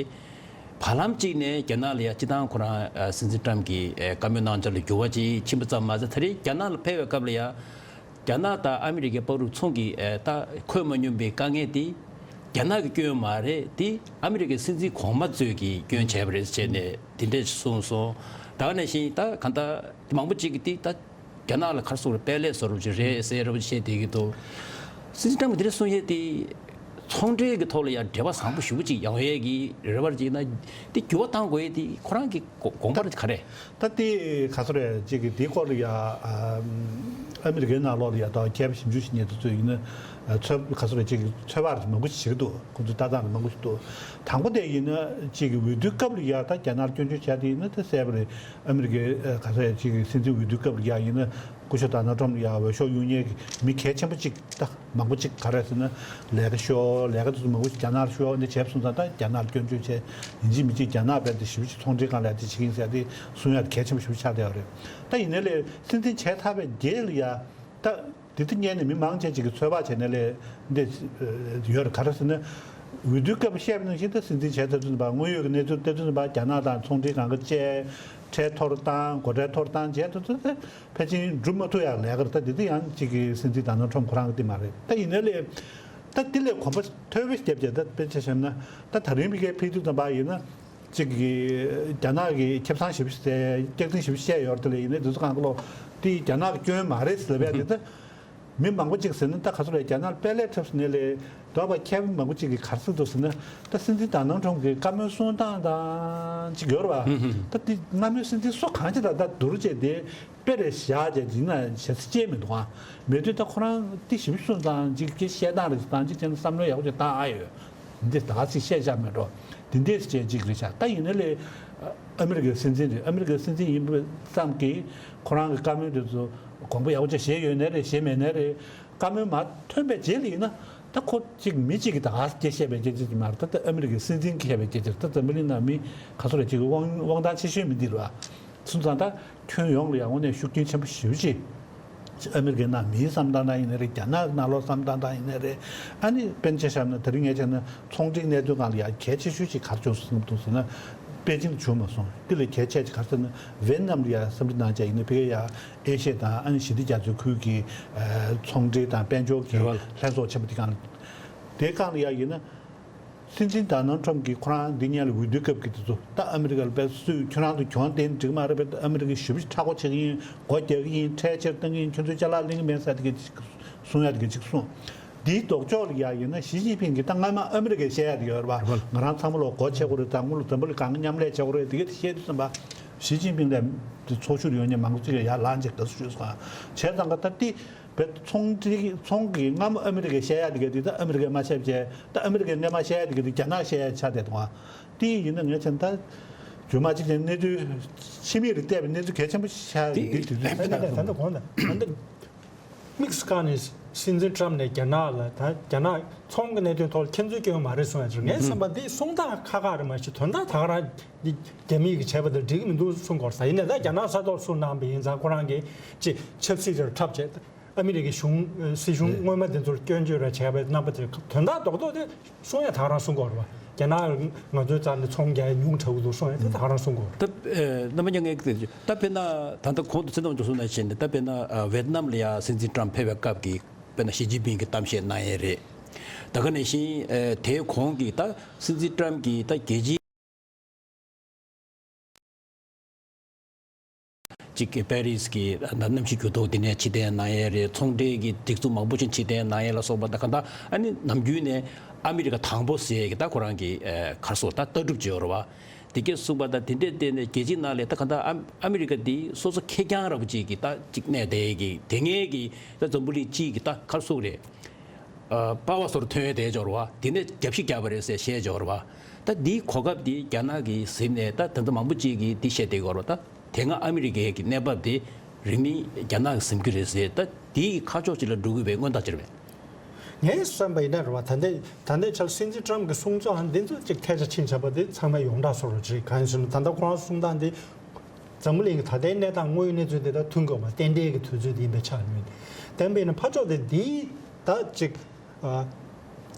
བར་ལམ་གཅིག་ནས་རྒྱ་ནག་ལ་ཡ་སྤྱི་བཏང་ཁོ་རང་ཨ་སྲིད་འཛིན་ཊམ་གྱི་ཨ་བཀའ་མོལ་གནང་འཆར་ལ་འགྱུར་བ་ཅིག་ཕྱིན་པ་ཙམ་མ་ཟད་ད་རེས་རྒྱ་ནག་ལ་ཕེབས་པའི་སྐབས་ལ་ཡ། རྒྱ་ནག་དང་ཨ་མི་རི་ཀའི་བར་དུ་ཚོང་གི་ཨ་ད་ཁོད་མ་སྙོམས་པའི་དཀའ་ངལ་དེ་རྒྱ་ནག་གི་སྐྱོན་མ་རེད། དེ་ཨ་མི་རི་ཀའི་སྲིད་འཛིན་གོང་མ་ཚོས་ཀྱི་སྐྱོན་བྱས་པ་རེད་ཅེས་ནས་དེ་འདྲས་གསུངས་སོང་། ད་ག་ནང་བཞིན་ད་གང་ལྟར་མང་པོ་ཅིག་གིས་དེ་ད། རྒྱ་ནག་ལ་ག་རེ་ཟེར་དགོས་རེད། པད་ལས་བཟོ་འདྲ་ཅིག་རེད་ཟེར་འདྲ་པོ་ཅིག་བཤད་བསྡད་ཀྱི་འདུག་སྲིད་འཛིན་ཊམ་གྱིས་དེ་འདྲ་གསུངས་ཡས་དེ་ཚོང་འབྲེལ་གྱི་ཐོག་ལ་ཡང་འབྲེལ་བ་བཟང་པོ་ཞེ་པོ་ཅིག་ཡོང་ཡས་ཀྱི་རེ་བ་ཅིག་ཡིན་ན་དེ་འགྱུར་བ་གཏང་དགོས་ཡས་དེ་ཁོ་རང་གི་དགོངས་པ་རེད་ག་རེ། ད་དེ་ག་ཚོད་རེད་ཅིག་གི་དེའི་སྐོར་ལ་ཡ་ཨ་མི་རི་ཀའི་ནང་ལོགས་ལ་ཡ་ད་མཁས་པ་ཞིབ་འཇུག་བྱེད་མཁན་དེ་ཚོས་ཡིན་ན་ཚོད་ག་ཚོད་རེད་ཅིག་གི་ཚོད་དཔག་མང་པོ་ཞིག་བྱེད་ཀྱི་འདུག་ཁོང་ཚོས་ལྟ་སྟངས་མང་པོ་ཞིག་འདུག་དང་པོ་དེ་ཡིན་ན་ཅིག་གི་འོས་བསྡུའི་སྐབས་ལ་ཡ་ད་རྒྱ་ནག་ལ་སྐྱོན་བརྗོད་བྱས་དེ་ཡིན་ན་དེ་གསལ་པོ་རེད། ཨ་མི་རི་ཀའི་ཨ་ག་ས་ཡ་གཅིག་གི་སྲིད་འཛིན་འོས་བསྡུའི་སྐབས་ལ་ཡ་ཡིན་ན་སྐུ་ཞབས་ཌོ་ནལ་ཊམ་ལ་ཡ་འོས་ཤོག་གཡུག་མཁན་གྱི་མི་གལ་ཆེན་པོ་གཅིག་ད་མང་པོ་གཅིག་ག་རེ་ཟེར་ན་ལས་ཀ་ཤོར། ལས་ཀ་དེ་ཚོ་མང་པོ་ཞིག་རྒྱ་ནག་ལ་ཤོར་འདི་བྱས་སོང་ཙང་ད་རྒྱ་ནག་ལ་སྐྱོན་བརྗོད་བྱས་ཡིན་གཅིག་མིན་གཅིག་རྒྱ་ནག་རྦད་དེ་ཞེ་པོ་ཅིག་ཚོང་འབྲེལ་སྒང་ལ་དེ་བྱེད་ཀྱི་ཡིན་ཟེར་ཡ་དེ་གསུང་ཡ་དེ་གལ་ཆེན་པོ་ཞེ་པོ་ཆགས་བསྡད་ཡོད་རེད། ད་ཡིན་ནའི་ལས་སྲིད་འཛིན་བྱས་ཚར་བའི་རྗེས་ལ་ཡ་ད། འདི་ལྟ་ཉན་ནས་མི་མང་ཆེ་ཅིག་གིས་ཚོད་དཔག་བྱས་ནས་ལས་འདི་ཡོད་རེད། ག་རེ་ཟེར་ན། འོས་བསྡུའི་སྐབས་བཤད་པ་ནང་བཞིན་ད་སྲིད་འཛིན་བྱས་ཚར་དུས་ཙམ་པ་དངོས་ཡོད་ཀྱི་གནས་ཚུལ་ལྟ་དུས་ཙམ་པ་རྒྱ་ནག་དང་ཚོང་འབྲེལ་གང་ག་བཅད། ཁྲལ་མཐོ་རུ་བཏང་། སྒོ་ཁྲལ་མཐོ་རུ་བཏང་བྱས་དུས་ཙམ་པ་ཕལ་ཆེར་འགྲུབ་མ་ཐུབ་ཡག་ལས་ཀ་རེད། ད་འདི་ད་ཡང་གཅིག་གི་སྲིད་འཛིན་ཌོ་ནལ་ཊམ་ཁོ་རང་གི་འདི་མ་རེད། ད་ཡིན་ནའི་ལས། ད་དེ་ལས་གོམ་པ་མཐོན་པོ་བརྒྱབ་བྱས། ད་དཔེར་ཆ་བཞག་ན། ད་ད་རིང་ཕ་གིར་ཕེབས་དུས་ཙམ་པ་ཡིན་ན། གཅིག་གི་རྒྱ་ནག་གི་ཁེ་བཟང་ཞེ་པོ་ཞིག་སྐྱག་རྫུན་ཞེ་པོ་བཤད་ཡོད་རེད། དེ་ལས་ཡིན་ནའི་དེ་ཚོ་གང་ག་ལོ། དེ་རྒྱ་ནག་གི་སྐྱོན་མ་རེད་ཟེར་བས། དེ་ད་མི་མང་པོ་ཅིག་ཟེར་ན། ད་ག་ཚོད་རེད། རྒྱ་ནག་དཔལ་ལས་འཁྲབ་ཟེར་ནས་ལས་དོགས་པ། མཁས་པ་མང་པོ་ཅིག་གིས་ག་རེ་ཟེར་འདུག་ཟེར་ན། ད་སྲིད་འཛིན་ཌོ་ནལ་ཊམ་གྱི་བཀའ་མོལ་གསུང་སྟངས་དང་ཅིག་ཡོད་རེད་པ། ད་དེ་སྔ་མོའི་སྲིད་འཛིན་སུ་གང་ཅིག་དང་ད་བསྡུར་བྱས་ཏེ། དཔེ་རེ་བཞག་བྱས་ཡིན་ན་ཞེ་ས་སྐྱེས་མི་འདུག་ཨ། མེད་དུས་ད་ཁོ་རང་དེ་ཞིབ་གསུངས་ཙང་ཅིག་སྐད་བཤད་སྟངས་རེ་བཏང་ཅིག་བྱས་ན་བསམ་བློ་ཡག་པོ་ཅིག་བཏང་ཨ་ཡོད། འདི་ད་ག་ཚིག་བཤད་བཞག་མེད་འགྲོ། འདི་འདྲས་བྱས་ཅིག་རེད་བཞག་ད་ཡིན་ན་ལས་ཨ་མི་རི་ཀའི་སྲིད་འཛིན་རེད། ཨ་མི་རི་ཀའི་སྲིད་འཛིན་ཡིན་པ་ཙམ་གྱིས་ཁོ་རང་གི་བཀའ་མོལ་དེ་ཚོ་དགོངས་པ་ཡག་པོ་ཅིག་བཞེས་ཡོད་ནའི་རེད། བཞེས་མེད་ནའི་རེད། བཀའ་མོལ་མར་ཐོན་པའི་རྗེས་ལ་ཡིན་ན། ད་ཁོ་གཅིག་མི་གཅིག་གིས་ད་ག་སྐད་བཤད་པའི་སྐད་ཆ་ཅིག་མ་རེད། ད་ད་ཨ་མི་རི་ཀའི་སྲིད་འཛིན་གྱིས་བཤད་པའི་སྐད་ཆ་རེད། ད་འཛམ་བུ་གླིང་ནང་མི་ག་ཚོད་རེད། ཅིག་དབང་དབང་ཐང་ཆེ་ཤོས་མི་འདི་རེད་བ། སོང་ཙང་ད་ཁྱོན་ཡོངས་ལ་ཡང་དངོས་གནས་ཤུགས་རྐྱེན་ཆེན་པོ་ཞེ་པོ་ཅིག་ཨ་མི་རི་ཀའི་ནང་མིའི་བསམ་སྟངས་སྟངས་ཡིན་ནའི་རེད། རྒྱ་ནག་གི་ནང་ལོགས་བསམ་སྟངས་སྟངས་ཡིན་ནའི་རེད། ཨ་ནི་དཔེར་ན་ཆ་བཞག་ན། ད་རིང་ངས་བྱས་ན་ཚོང་འབྲེལ་གནད་དོན་སྒང་ལ་ཡང་གལ་ཆེ་ཤོས་ཅིག་ག་རེ་བྱུང་སོང་འདུག་ཟེར་ན། པེ་ཅིང་དུ་བྱུང་མ་སོང་། དེ་ལས་གལ་ཆེ་ཅིག་ག་རེ་ཟེར་ན། ཝེ་ཏི་ནམ་ལ་ཡང་བསམ་བློ་གནང་བྱས་ཡིན་ན། ཕ་གི་ཡང་ཨེ་ཤི་ཡ་དང་། ཨ་ནི་ཞི་བདེ་རྒྱ་མཚོའི་ཁུལ་གྱི་ཚོང་འབྲེལ་དང་དཔལ་འབྱོར་གྱི་རེ་བ་ལྷན་ཚོགས་ཆེན་པོ་དེ་སྒང་ལ། དེའི་སྒང་ལ་ཡང་ཡིན་ན། སྲིད་འཛིན་ཌོ་ནལ་ཊམ་གྱིས་ཁོ་རང་འདི་སྔོན་ལ་འོས་བསྡུའི་སྐབས་ཀྱི་དེ་ཚོ། ད་ཨ་མི་རི་ཀ་ལ་དཔེ་སུས་ཁྱོད་རང་ཚོ་གྱོང་བཏོན་འགྲིག་མ་རེད་པས། ཨ་མི་རི་ཀས་ཞེ་པོ་ཅིག་མཁྲེགས་པོ་བྱེད་ཀྱི་ཡིན། སྒོ་རྒྱག་གི་ཡིན། ཁྲལ་ཆེར་གཏོང་གི་ཡིན། ཁྱོད་ཚོའི་ཅ་ལག་ལེན་གྱི་མེད་ཟེར་དེ་ག་ཅིག་གསུང་ཡ་དེ་ག་ཅིག་གསུངས། དེའི་ལྡོག་ཕྱོགས་ལ་ཡ་ཡིན་ན། ཞི་ཅིན་ཕིང་གིས་ད་སྔ་མ་ཨ་མི་རི་ཀས་བཤད་ཡ་དེ་ཡོད་རེད་པ། ང་རང་ཚང་མ་ལོག་སྒོ་ཕྱེ་དགོས་རེད། ད་སྔོན་ལ་འཛམ་བུ་གླིང་སྒང་མཉམ་ལས་བྱེད་དགོས་རེད། དེ་ག་དེ་བཤད་དུས་ཙམ་པ། ཞི་ཅིན་ཕིང་ལ་དེ་ཚོགས་ཞུགས་ཡོད་མཁན་མང་པོ་ཅིག་ལ་ཡར་ལངས་བྱས་ག་ཚོད་ཞུས་སོང་། བྱས་ཙང་ག་ད་དེ་བས་ཚོང་འབྲེལ་ཚོང་གི་སྔ་མོ་ཨ་མི་རི་ཀས་བཤད་ཡ་དེ་ག་དེ་ད་ཨ་མི་རི་ཀས་མ་བཤད་བྱས། ད་ཨ་མི་རི་ཀས་སྔ་མ་བཤད་ཡ་དེ་ག་དེ་རྒྱ་ནག་བཤད་ཡ་ཆགས་བསྡད་འདུག་ཨ། དེ་ཡིན་ན་ངས་བྱས་ན་ད་རྗེས་མ་གཅིག་ཀྱང་གནས་ཚུལ་ཕྱི་མིག་རེ་བལྟས་པའི་གནས་ཚུལ་གལ་ཆེན་པོ་ཆགས་འདུག་དེ་དུས་ཚོད་ད་ད་ད་ད་གོང་ད་ད་ད་དམིགས་སུ་བཀར་ནས་སྲིད་འཛིན་ཊམ་ནས་རྒྱ་ནག་ལ། ད་རྒྱ་ནག་ཚོང་གི་གནད་དོན་ཐོག་ལ་ཁྱེད་ཚོའི་སྐྱོན་མ་རེད་གསུངས་ཡ་ཅིག་ངའི་བསམ་པ་འདི་གསུང་སྟངས་ཁག་ཁག་རེད། མ་གཞི་དོན་དག་ད་ག་རང་འདི་རྒྱ་མི་གིས་བྱས་པ་དང་འགྲིག་གི་མི་འདུག་གསུང་དགོས་རེད་ཟེར། ཡིན་ནའི་ད་རྒྱ་ནག་ས་ཐོག་སུ་གནང་པ་ཡིན་ཙང་། ཁོ་རང་གིས་ཅིག་ཆབ་སྲིད་དེར་འཁྲབ་བྱས། ཨ་མི་རི་ཀའི་གཞུང་སྲིད་གཞུང་སྔོན་མ་དེ་ཚོར་སྐྱོན་བརྗོད་ར་བྱས་པའི་རྣམ་པ་དེ་དོན་དག་རྡོག་རྡོག་དེ་གསུང་ཡ་ད་ག་རང་གསུང་དགོས་རེད་པ། རྒྱ་ནག་ང་ཚོའི་རྩ་ནས་ཚོང་རྒྱག་ཡ་ཉུང་དྲགས་ཀྱི་འདུག་གསུང་ཡ་དེ་ད་ག་རང་གསུང་དགོས་རེད། ད་ཨེ་རྣམ་པ་མཉམ་ངེས་ཀྱི། ད་དཔེར་ན་ད་ལྟ་གོང་དུ་ཚེ་རྣམ་གྲོལ་གསུངས་ནང་བཞིན། ད་དཔེར་ན་ཨ་ཝེ་ཏི་ནམ་ལ་ཡ་སྲིད་འཛིན་ཊམ་ཕེབས་པའི་སྐབས་ཀྱི་དཔེར་ན་ཞི་ཅིན་ཕིང་གིས་གཏམ་བཤད་གནང་ཡས་རེད། ད་ག་ནང་བཞིན་ཨེ་དེའི་གོང་གི་ད་སྲིད་འཛིན་ཊམ་གྱིས་ད་རྒྱལ་སྤྱིའི་གཅིག་གི་པེ་རིས་ཀྱི་ད་གནམ་གཤིས་འགྱུར་ལྡོག་འདི་ནས་ཕྱིར་འཐེན་གནང་ཡས་རེད། ཚོང་འབྲེལ་གྱི་སྒྲིག་འཛུགས་མང་པོ་ཅིག་ཕྱིར་འཐེན་གནང་ཡས་ལ་སོགས་པ། ད་ག་ད་ཨ་ནི་ནམ་རྒྱུན་ནས་ཨ་མི་རི་ཀ་དང་པོ་ཟེར་གྱི་ད་ཁོ་རང་གི་ཨེ་ག་རེ་ཟེར་ད་ལྟ་གྲུབ་ཅིག་ཡོད་རེད་པ། དེ་སྐད་གསུངས་པ་དང་། དེ་འདྲའི་སྟེང་ནས་རྒྱལ་སྤྱིའི་ནང་ལ་ད་ག་ད་ཨ་ཨ་མི་རི་ཀ་འདི་སོ་སོ་ཁེར་རྐྱང་ར་བ་ཅིག་གི་ད་ཅིག་གནས་བསྡད་ཀྱི། དེ་སྔའི་གི་ད་འཛམ་བུ་གླིང་སྤྱིའི་གི་ད་ག་རེ་ཟེར་དགོས་རེད། ཨ་པ་ཝར་སོར་ཐོན་བསྡད་ཡོད་རེད་པ། དེ་ནས་རྒྱབ་བཤིག་བརྒྱབ་པ་རེད་ཟེར་བཤད་ཡོད་རེད་པ། ད་འདིའི་གོ་སྐབས་འདི་རྒྱ་ནག་གིས་ཟིན་ནས། ད་ད་ལྟ་མང་པོ་ཅིག་གིས་འདི་བཤད་བསྡད་ཡོད་རེད་པ། ད་དེ་སྔ་ཨ་མི་རི་ཀའི་གི་གནས་བབ་དེ་རིང་མིན་རྒྱ་ནག་གིས་ཟིན་གྱི་རེད་ཟེར། ད་འདིའི་ཁ་ཕྱོགས་ཅིག་ལ་འགྲོ་གི་ཡོད་པའི་མངོན་རྟགས་ཅིག་རེད་པས། ངས་བསམ་པ་ཡིན་ན་རེད་པ། ད་ལྟའི་ད་ལྟའི་ཆར་སྲིད་འཛིན་ཊམ་གྱི་གསུང་ཕྱོགས་འདི་ཚོ་ཅིག་ཐལ་ཆ་ཕྱིན་ཚར་བ་དེ་ཚང་མས་ཡོངས་གྲགས་བཟོ་འདྲ་ཅིག་རེད། གང་ཡིན་ཟེར་ན་ད་ལྟ་ཁོ་རང་གསུང་སྟངས་འདི་འཛམ་བུ་གླིང་གི་ད་ལྟའི་གནས་སྟངས་དངོས་ཡོད་གནས་ཚུལ་དེ་དང་མཐུན་དགོས་པ། རྟེན་འབྲེལ་གྱི་དུས་ཚོད་དེ་ཡིན་པའི་ཆ་ནས། བསྟན་པས་ན་ཕར་ཕྱོགས་དེ་འདིའི་ད་ཅིག་ཨ་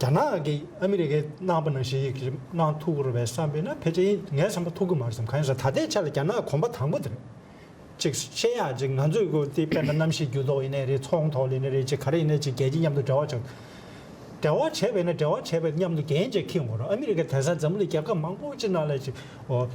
རྒྱ་ནག་གིས་ཨ་མི་རི་ཀའི་གནང་པ་ནང་བཞིན་ཡིག་གནང་ཐུབ་ཀྱི་རེད་པས་བསམ་པས་ན། ཕལ་ཆེར་ངའི་བསམ་པ་ཐུབ་ཀྱི་མ་རེད་བསམ། གང་ཡིན་ཟེར་ན་ད་ལྟའི་ཆ་ལ་རྒྱ་ནག་གོམ་པ་དང་པོ་དེ་རེད། ཅིག་བཤད་ཡག་ཅིག་ང་ཚོས་གོ་དེ་དཔེར་ན་གནམ་གཤིས་འགྱུར་ལྡོག་ཡིན་ནའི་རེད། ཚོང་ཐོག་ལ་ཡིན་ནའི་རེད། ཅིག་ག་རེ་ཡིན་ནའི་ཅིག་རྒྱལ་སྤྱི་མཉམ་དུ་འབྲེལ་བ་བྱེད། འབྲེལ་བ་བྱས་པས་ན་འབྲེལ་བ་བྱས་པའི་མཉམ་དུ་འགན་ཅིག་འཁྱེར་དགོས་རེད། ཨ་མི་རི་ཀ་དེང་སང་འཛམ་བུ་གླིང་རྒྱལ་ཁབ་མང་པོ་ཅིག་ནང་ལ་ཅིག་ཨོ་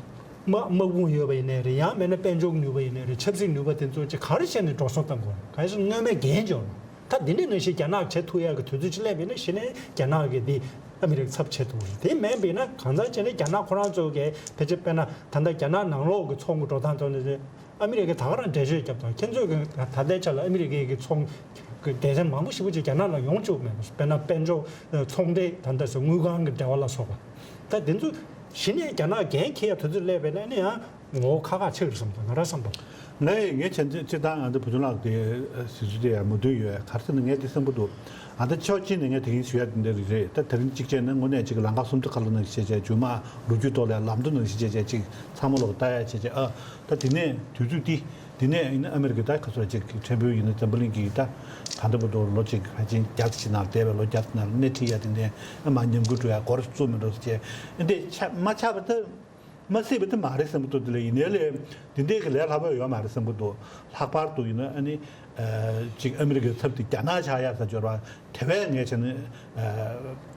དམག་དམག་དཔུང་ཡོད་པ་ཡིན་ནའི་རེད། ཡང་མིན་ན་དཔལ་འབྱོར་ནུས་པ་ཡིན་ནའི་རེད། ཆབ་སྲིད་ནུས་པ་དེ་ཚོ་ཅིག་ག་རེ་བྱས་ནས་འགྲོ་སོང་གཏོང་དགོས་རེད། གང་ཡིན་ཟེར་ན་སྔོན་མའི་འགན་ཅིག་ཡོད་རེད། ད་འདི་འདྲའི་ནང་བཞིན་རྒྱ་ནག་བྱེད་ཐུབ་ཡག་གི་དུས་ཚོད་ཅིག་སླེབས་པ་ཡིན་ན། གཞི་ནས་རྒྱ་ནག་གིས་འདི་ཨ་མི་རི་ཀའི་ཚབ་བྱེད་ཐུབ་ཀྱི་རེད། དེ་མིན་པ་ཡིན་ན་གང་ཟག་བྱས་ནས་རྒྱ་ནག་ཁོ་རང་ཚོ་གིས་ཕལ་ཆེར་དཔེར་ན་ད་ལྟ་རྒྱ་ནག་ནང་ལོགས་ཀྱི་ཚོང་གི་འགྲོ་སྟངས་ཐོག་ནས་ཨ་མི་རི་ཀས་ད་ག་རང་འགྲེལ་བརྗོད་བརྒྱབ་དང་། ཁྱེད་ཚོས་ཀྱི་ད་ལྟའི་ཆ་ལ་ཨ་མི་རི་ཀའི་གི་ཚོང་གི་སྡེ་ཚན་མང་པོ་ཞེ་པོ་ཅིག་རྒྱ་ནག་ལ་ཡོང་བཅུག་མེད་པ། དཔེར་ན་དཔལ་འབྱོར་ཚོང་འབྲེལ། ད་ལྟ་ཟེར་དངུལ་ཁང་གི་འབྲེལ་བ་ལ་སོགས་པ། ད་དེ་ཚོ་གཞི་ནས་རྒྱ་ནག་འགན་འཁྱེར་ཡག་དུས་ཚོད་སླེབས་པ་ཡིན་ན་ཡང་ངོ་བོ་ཁག་ཁག་ཆགས་ཀྱི་རེད་བསམ་འདུག་ང་རང་བསམ་པ། ངས་ངས་བྱས་ཙང་སྤྱིར་བཏང་ང་ཚོ་བུ་ཆུང་ལགས་དེ་གཟིགས་ཚུལ་དེ་ཡང་མོས་མཐུན་ཡོད། ག་རེ་ཟེར་ན་ངས་དེ་བསམ་གྱི་འདུག་ཨ་ད་ཕྱོགས་གཅིག་ནས་ངས་དེ་རིང་ཞུ་ཡ་དེ་འདྲ་རེད། ད་དེ་རིང་གཅིག་བྱས་ན་དངོས་གནས་ཅིག་ལམ་ཁ་སུམ་ཅུ་ཁ་ལོ་ནང་བཞིན་བྱས་བྱས། རྗེས་མ་ལོ་རྒྱུས་ཐོག་ལ་ལམ་འགྲོ་ནང་བཞིན་བྱས་བྱས། ཅིག་ཚང་མ་ལོག་ལྟ་ཡ་བྱས་བྱས། ཨ་ད་དེ་ནས་དུས་ཚོད་འདི་འདི་ནས་ཡིན་ན་ཨ་མི་རི་ཀ་ད་ག་ཚོད་ཅིག་ཕྲན་བུ་ཡིན་ན་འཛམ་བུ་གླིང་གི་ད་ད་ལྟ་བར་དུ་ལོ་ཅིག་ཕལ་ཆེར་བརྒྱ་ཙམ་ཞིག་ནང་བསྡད་པའི། ལོ་བརྒྱ་ཙམ་ནང་སྣེ་ཁྲིད་ཡ་དེ་ནས་ཨ་མ་ཉམས་རྒུད་འགྲོ་ཡ་སྐོར་བཙུགས་མི་འགྲོ་ཟེར་བྱས། འདི་ཆ་མ་ཆག་པ་ད། མ་སྲིད་པ་དེ་མ་རེད་བསམ་གྱི་འདུག་དེ་ལས་ཡིན་ནའི་ལས་འདི་འདྲའི་གི་ལས་སླ་པོ་ཡོད་མ་རེད་བསམ་གྱི་འདུག་ལྷག་པར་དུ་ཡིན་ན་ཨ་ནི་ཅིག་ཨ་མི་རི་ཀའི་ཚབ་དེ་རྒྱ་ནག་ཆགས་ཡག་ས་འབྱོར་བ་དེ་བས་ངས་བྱས་ན་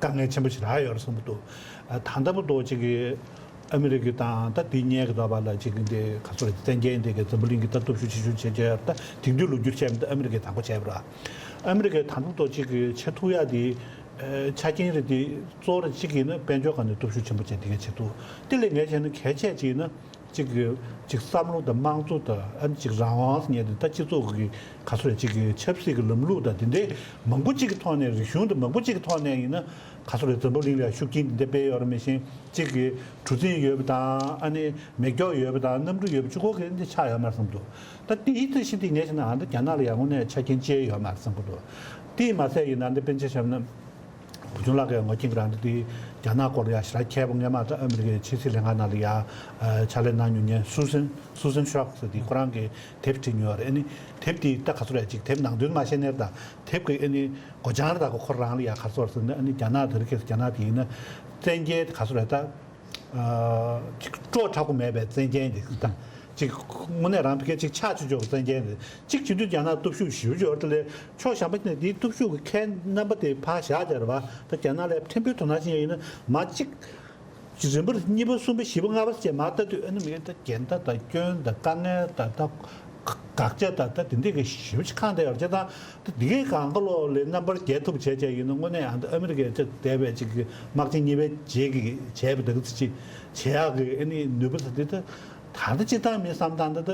དཀའ་ངལ་ཆེན་པོ་ཞིག་རག་ཡོད་རེད་བསམ་གྱི་འདུག་ད་ལྟ་བུ་དུ་ཅིག་གི་ཨ་མི་རི་ཀ་དང་ད་དེའི་སྔོན་གྱི་ཟླ་བ་ལ་ཅིག་འདི་ག་ཚོད་རེད། བཙན་རྒྱལ་འདི་གི་འཛམ་བུ་གླིང་གི་ད་སྟོབས་ཤུགས་ཆེ་ཤོས་བྱེད་ཀྱི་ཡོད་ད། དེང་དུས་ལོ་རྒྱུས་བྱས་མི་ད་ཨ་མི་རི་ཀས་དང་པོ་བྱས་པ་ར། ཨ་མི་རི་ཀས་དང་པོ་ཏོ་ཅིག་གི་ཆེ་ཐུག་ཡ་དེ་ཆ་རྐྱེན་རེད་དེ། གཙོ་བོ་རེད་ཅིག་ཡིན་ན་དཔལ་འབྱོར་སྒང་ནས་སྟོབས་ཤུགས་ཆེན་པོ་བྱས་དེ་ག་ཆེ་ཐུག་དེ་ལས་ངས་བྱས་ན་གལ་ཆེ་ཅིག་ཡིན་ན་ཅིག་གི་ཅིག་བསམ་བློ་དང་དམངས་གཙོ་དང་ཨ་ནི་ཅིག་རང་དབང་ཟེར་མཁན་དེ་ད་སྤྱི་ཚོགས་ཀྱི་ག་ཚོད་རེད་ཅིག་གི་ཆབ་སྲིད་ཀྱི་ལམ་ལུགས་དང་དེ་འདྲའི་མང་པོ་ཅིག་གི་ཐོག་ནས་རིག་གཞུང་དང་མང་པོ་ཅིག་གི་ཐོག་ནས་ཡིན་ན་ག་ཚོད་རེད། འཛམ་བུ་གླིང་ལ་ཤུགས་རྐྱེན་དེ་འདྲ་སྤེལ་ཡོད་རེད། མི་ཤེས་གཅིག་གི་གྲུ་གཟིངས་ཡོད་པ་དང་ཨ་ནི་མེ་སྒྱོགས་ཡོད་པ་དང་གནམ་གྲུ་ཡོད་པ་གཅིག་པོ་གི་འདི་ཆགས་ཡོད་མ་རེད་བསམ་འདུག་ད་དེ་ཡིད་ཚིམ་ཤིག་དེ་ངས་བྱས་ན་ཨ་འདི་རྒྱ་ནག་ལ་ཡང་དངོས་གནས་ཆ་རྐྱེན་ཅི་ཡང་ཡོད་མ་རེད་བསམ་གྱི་འདུག་དེས་མ་ཟད་ཡིན་ན་འདི་དཔེར་ན་ཆ་བཞག་ན་བུ་ཆུང་ལགས་ཀྱིས་ངོ་རྒྱན་གྱི་རང་འདི་དེ་རྒྱ་ནག་སྐོར་ལ་ཡང་ཞེ་དྲག་མཁས་པོ། སྔོན་མ་ད་ཨ་མི་རི་ཀའི་ཕྱི་སྲིད་ལྷན་ཁང་ནང་ལ་ཡང་ཕྱག་ལས་གནང་མྱོང་མཁན་སུ་སན་སུ་སན་ཤོག་ཟེར་དེ་ཁོ་རང་གིས་དེབ་བྲིས་མྱོང་བ་རེད། ཨ་ནི་དེབ་དེ་ད་ག་ཚོད་རེད་ཅིག་དེབ་ནང་དོན་མ་ཤེས་ནའི་ད་དེབ་ཀྱི་ཨ་ནི་སྒོ་བྱང་རེད། ད་ཁོ་ཁོ་རང་ལ་ཡང་ག་ཚོད་རེད་ཟེར་ན་ཨ་ནི་རྒྱ་ནག་དེ་རིང་ཁ་སང་རྒྱ་ནག་དེ་ཡིན་ན་བཙན་རྒྱལ་དེ་ག་ཚོད་རེད་ད། ཅིག་སྤྲོ་དྲག་པོ་མེད་པའི་བཙན་རྒྱལ་འདི་དང་། ཅིག་དངོས་གནས་རང་ཕ་གིར་ཅིག་ཆགས་ཆོག་ཆོག་བཙན་རྒྱལ་འདི། ཅིག་བྱེད་དུས་རྒྱ་ནག་སྟོབས་ཤུགས་ཞེ་པོ་ཅིག་ཡོད་རེད། དེ་ལས་ཕྱོགས་གཞན་པ་ནས་དེའི་སྟོབས་ཤུགས་ཀྱི་ཁྱད་རྣམ་པ་དེ་ཕར་བཞག་བྱས་རེད་བ། ད་རྒྱ་ནག་ལ་ཕྲན་བུའི་དོ་སྣང་བྱེད་ཡ་ཡིན་ན་མ་གཅིག་རིམ་པར་གཉིས་པ་གསུམ་པ་བཞི་པ་ལྔ་པ་བྱས་མར་ལྟ་དུས་ཨ་ནི་མི་ད་འགལ་ཟླ་དང་སྐྱོན་དང་དཀའ་ངལ་དང་ད་དགག་བྱ་དང་ད་དེ་འདྲས་ཀྱི་ཞེ་པོ་ཅིག་ཁེངས་བསྡད་ཡོད་རེད། བྱས་ཙང་། ད་འདི་གའི་གང་ག་ལོག་ལས་རྣམ་པར་རྒྱལ་ཐུབ་བྱས་བྱས་ཡིན་ན་དངོས་གནས་ཨ་ནི་ཨ་མི་རི་ཀའི་ཅིག་འདས་པའི་ཅིག་གི་དམག་ཆེན་གཉིས་པའི་རྗེས་ཀྱི་བྱས་པ་དེ་ག་ཚོད་ཅིག་བྱེད་ཡག་གི་ཨ་ནི་ནུས་པ་ད་འདི་ད་ད་ལྟ་སྤྱིར་བཏང་མིན་བསམ་སྟངས་ད་ད་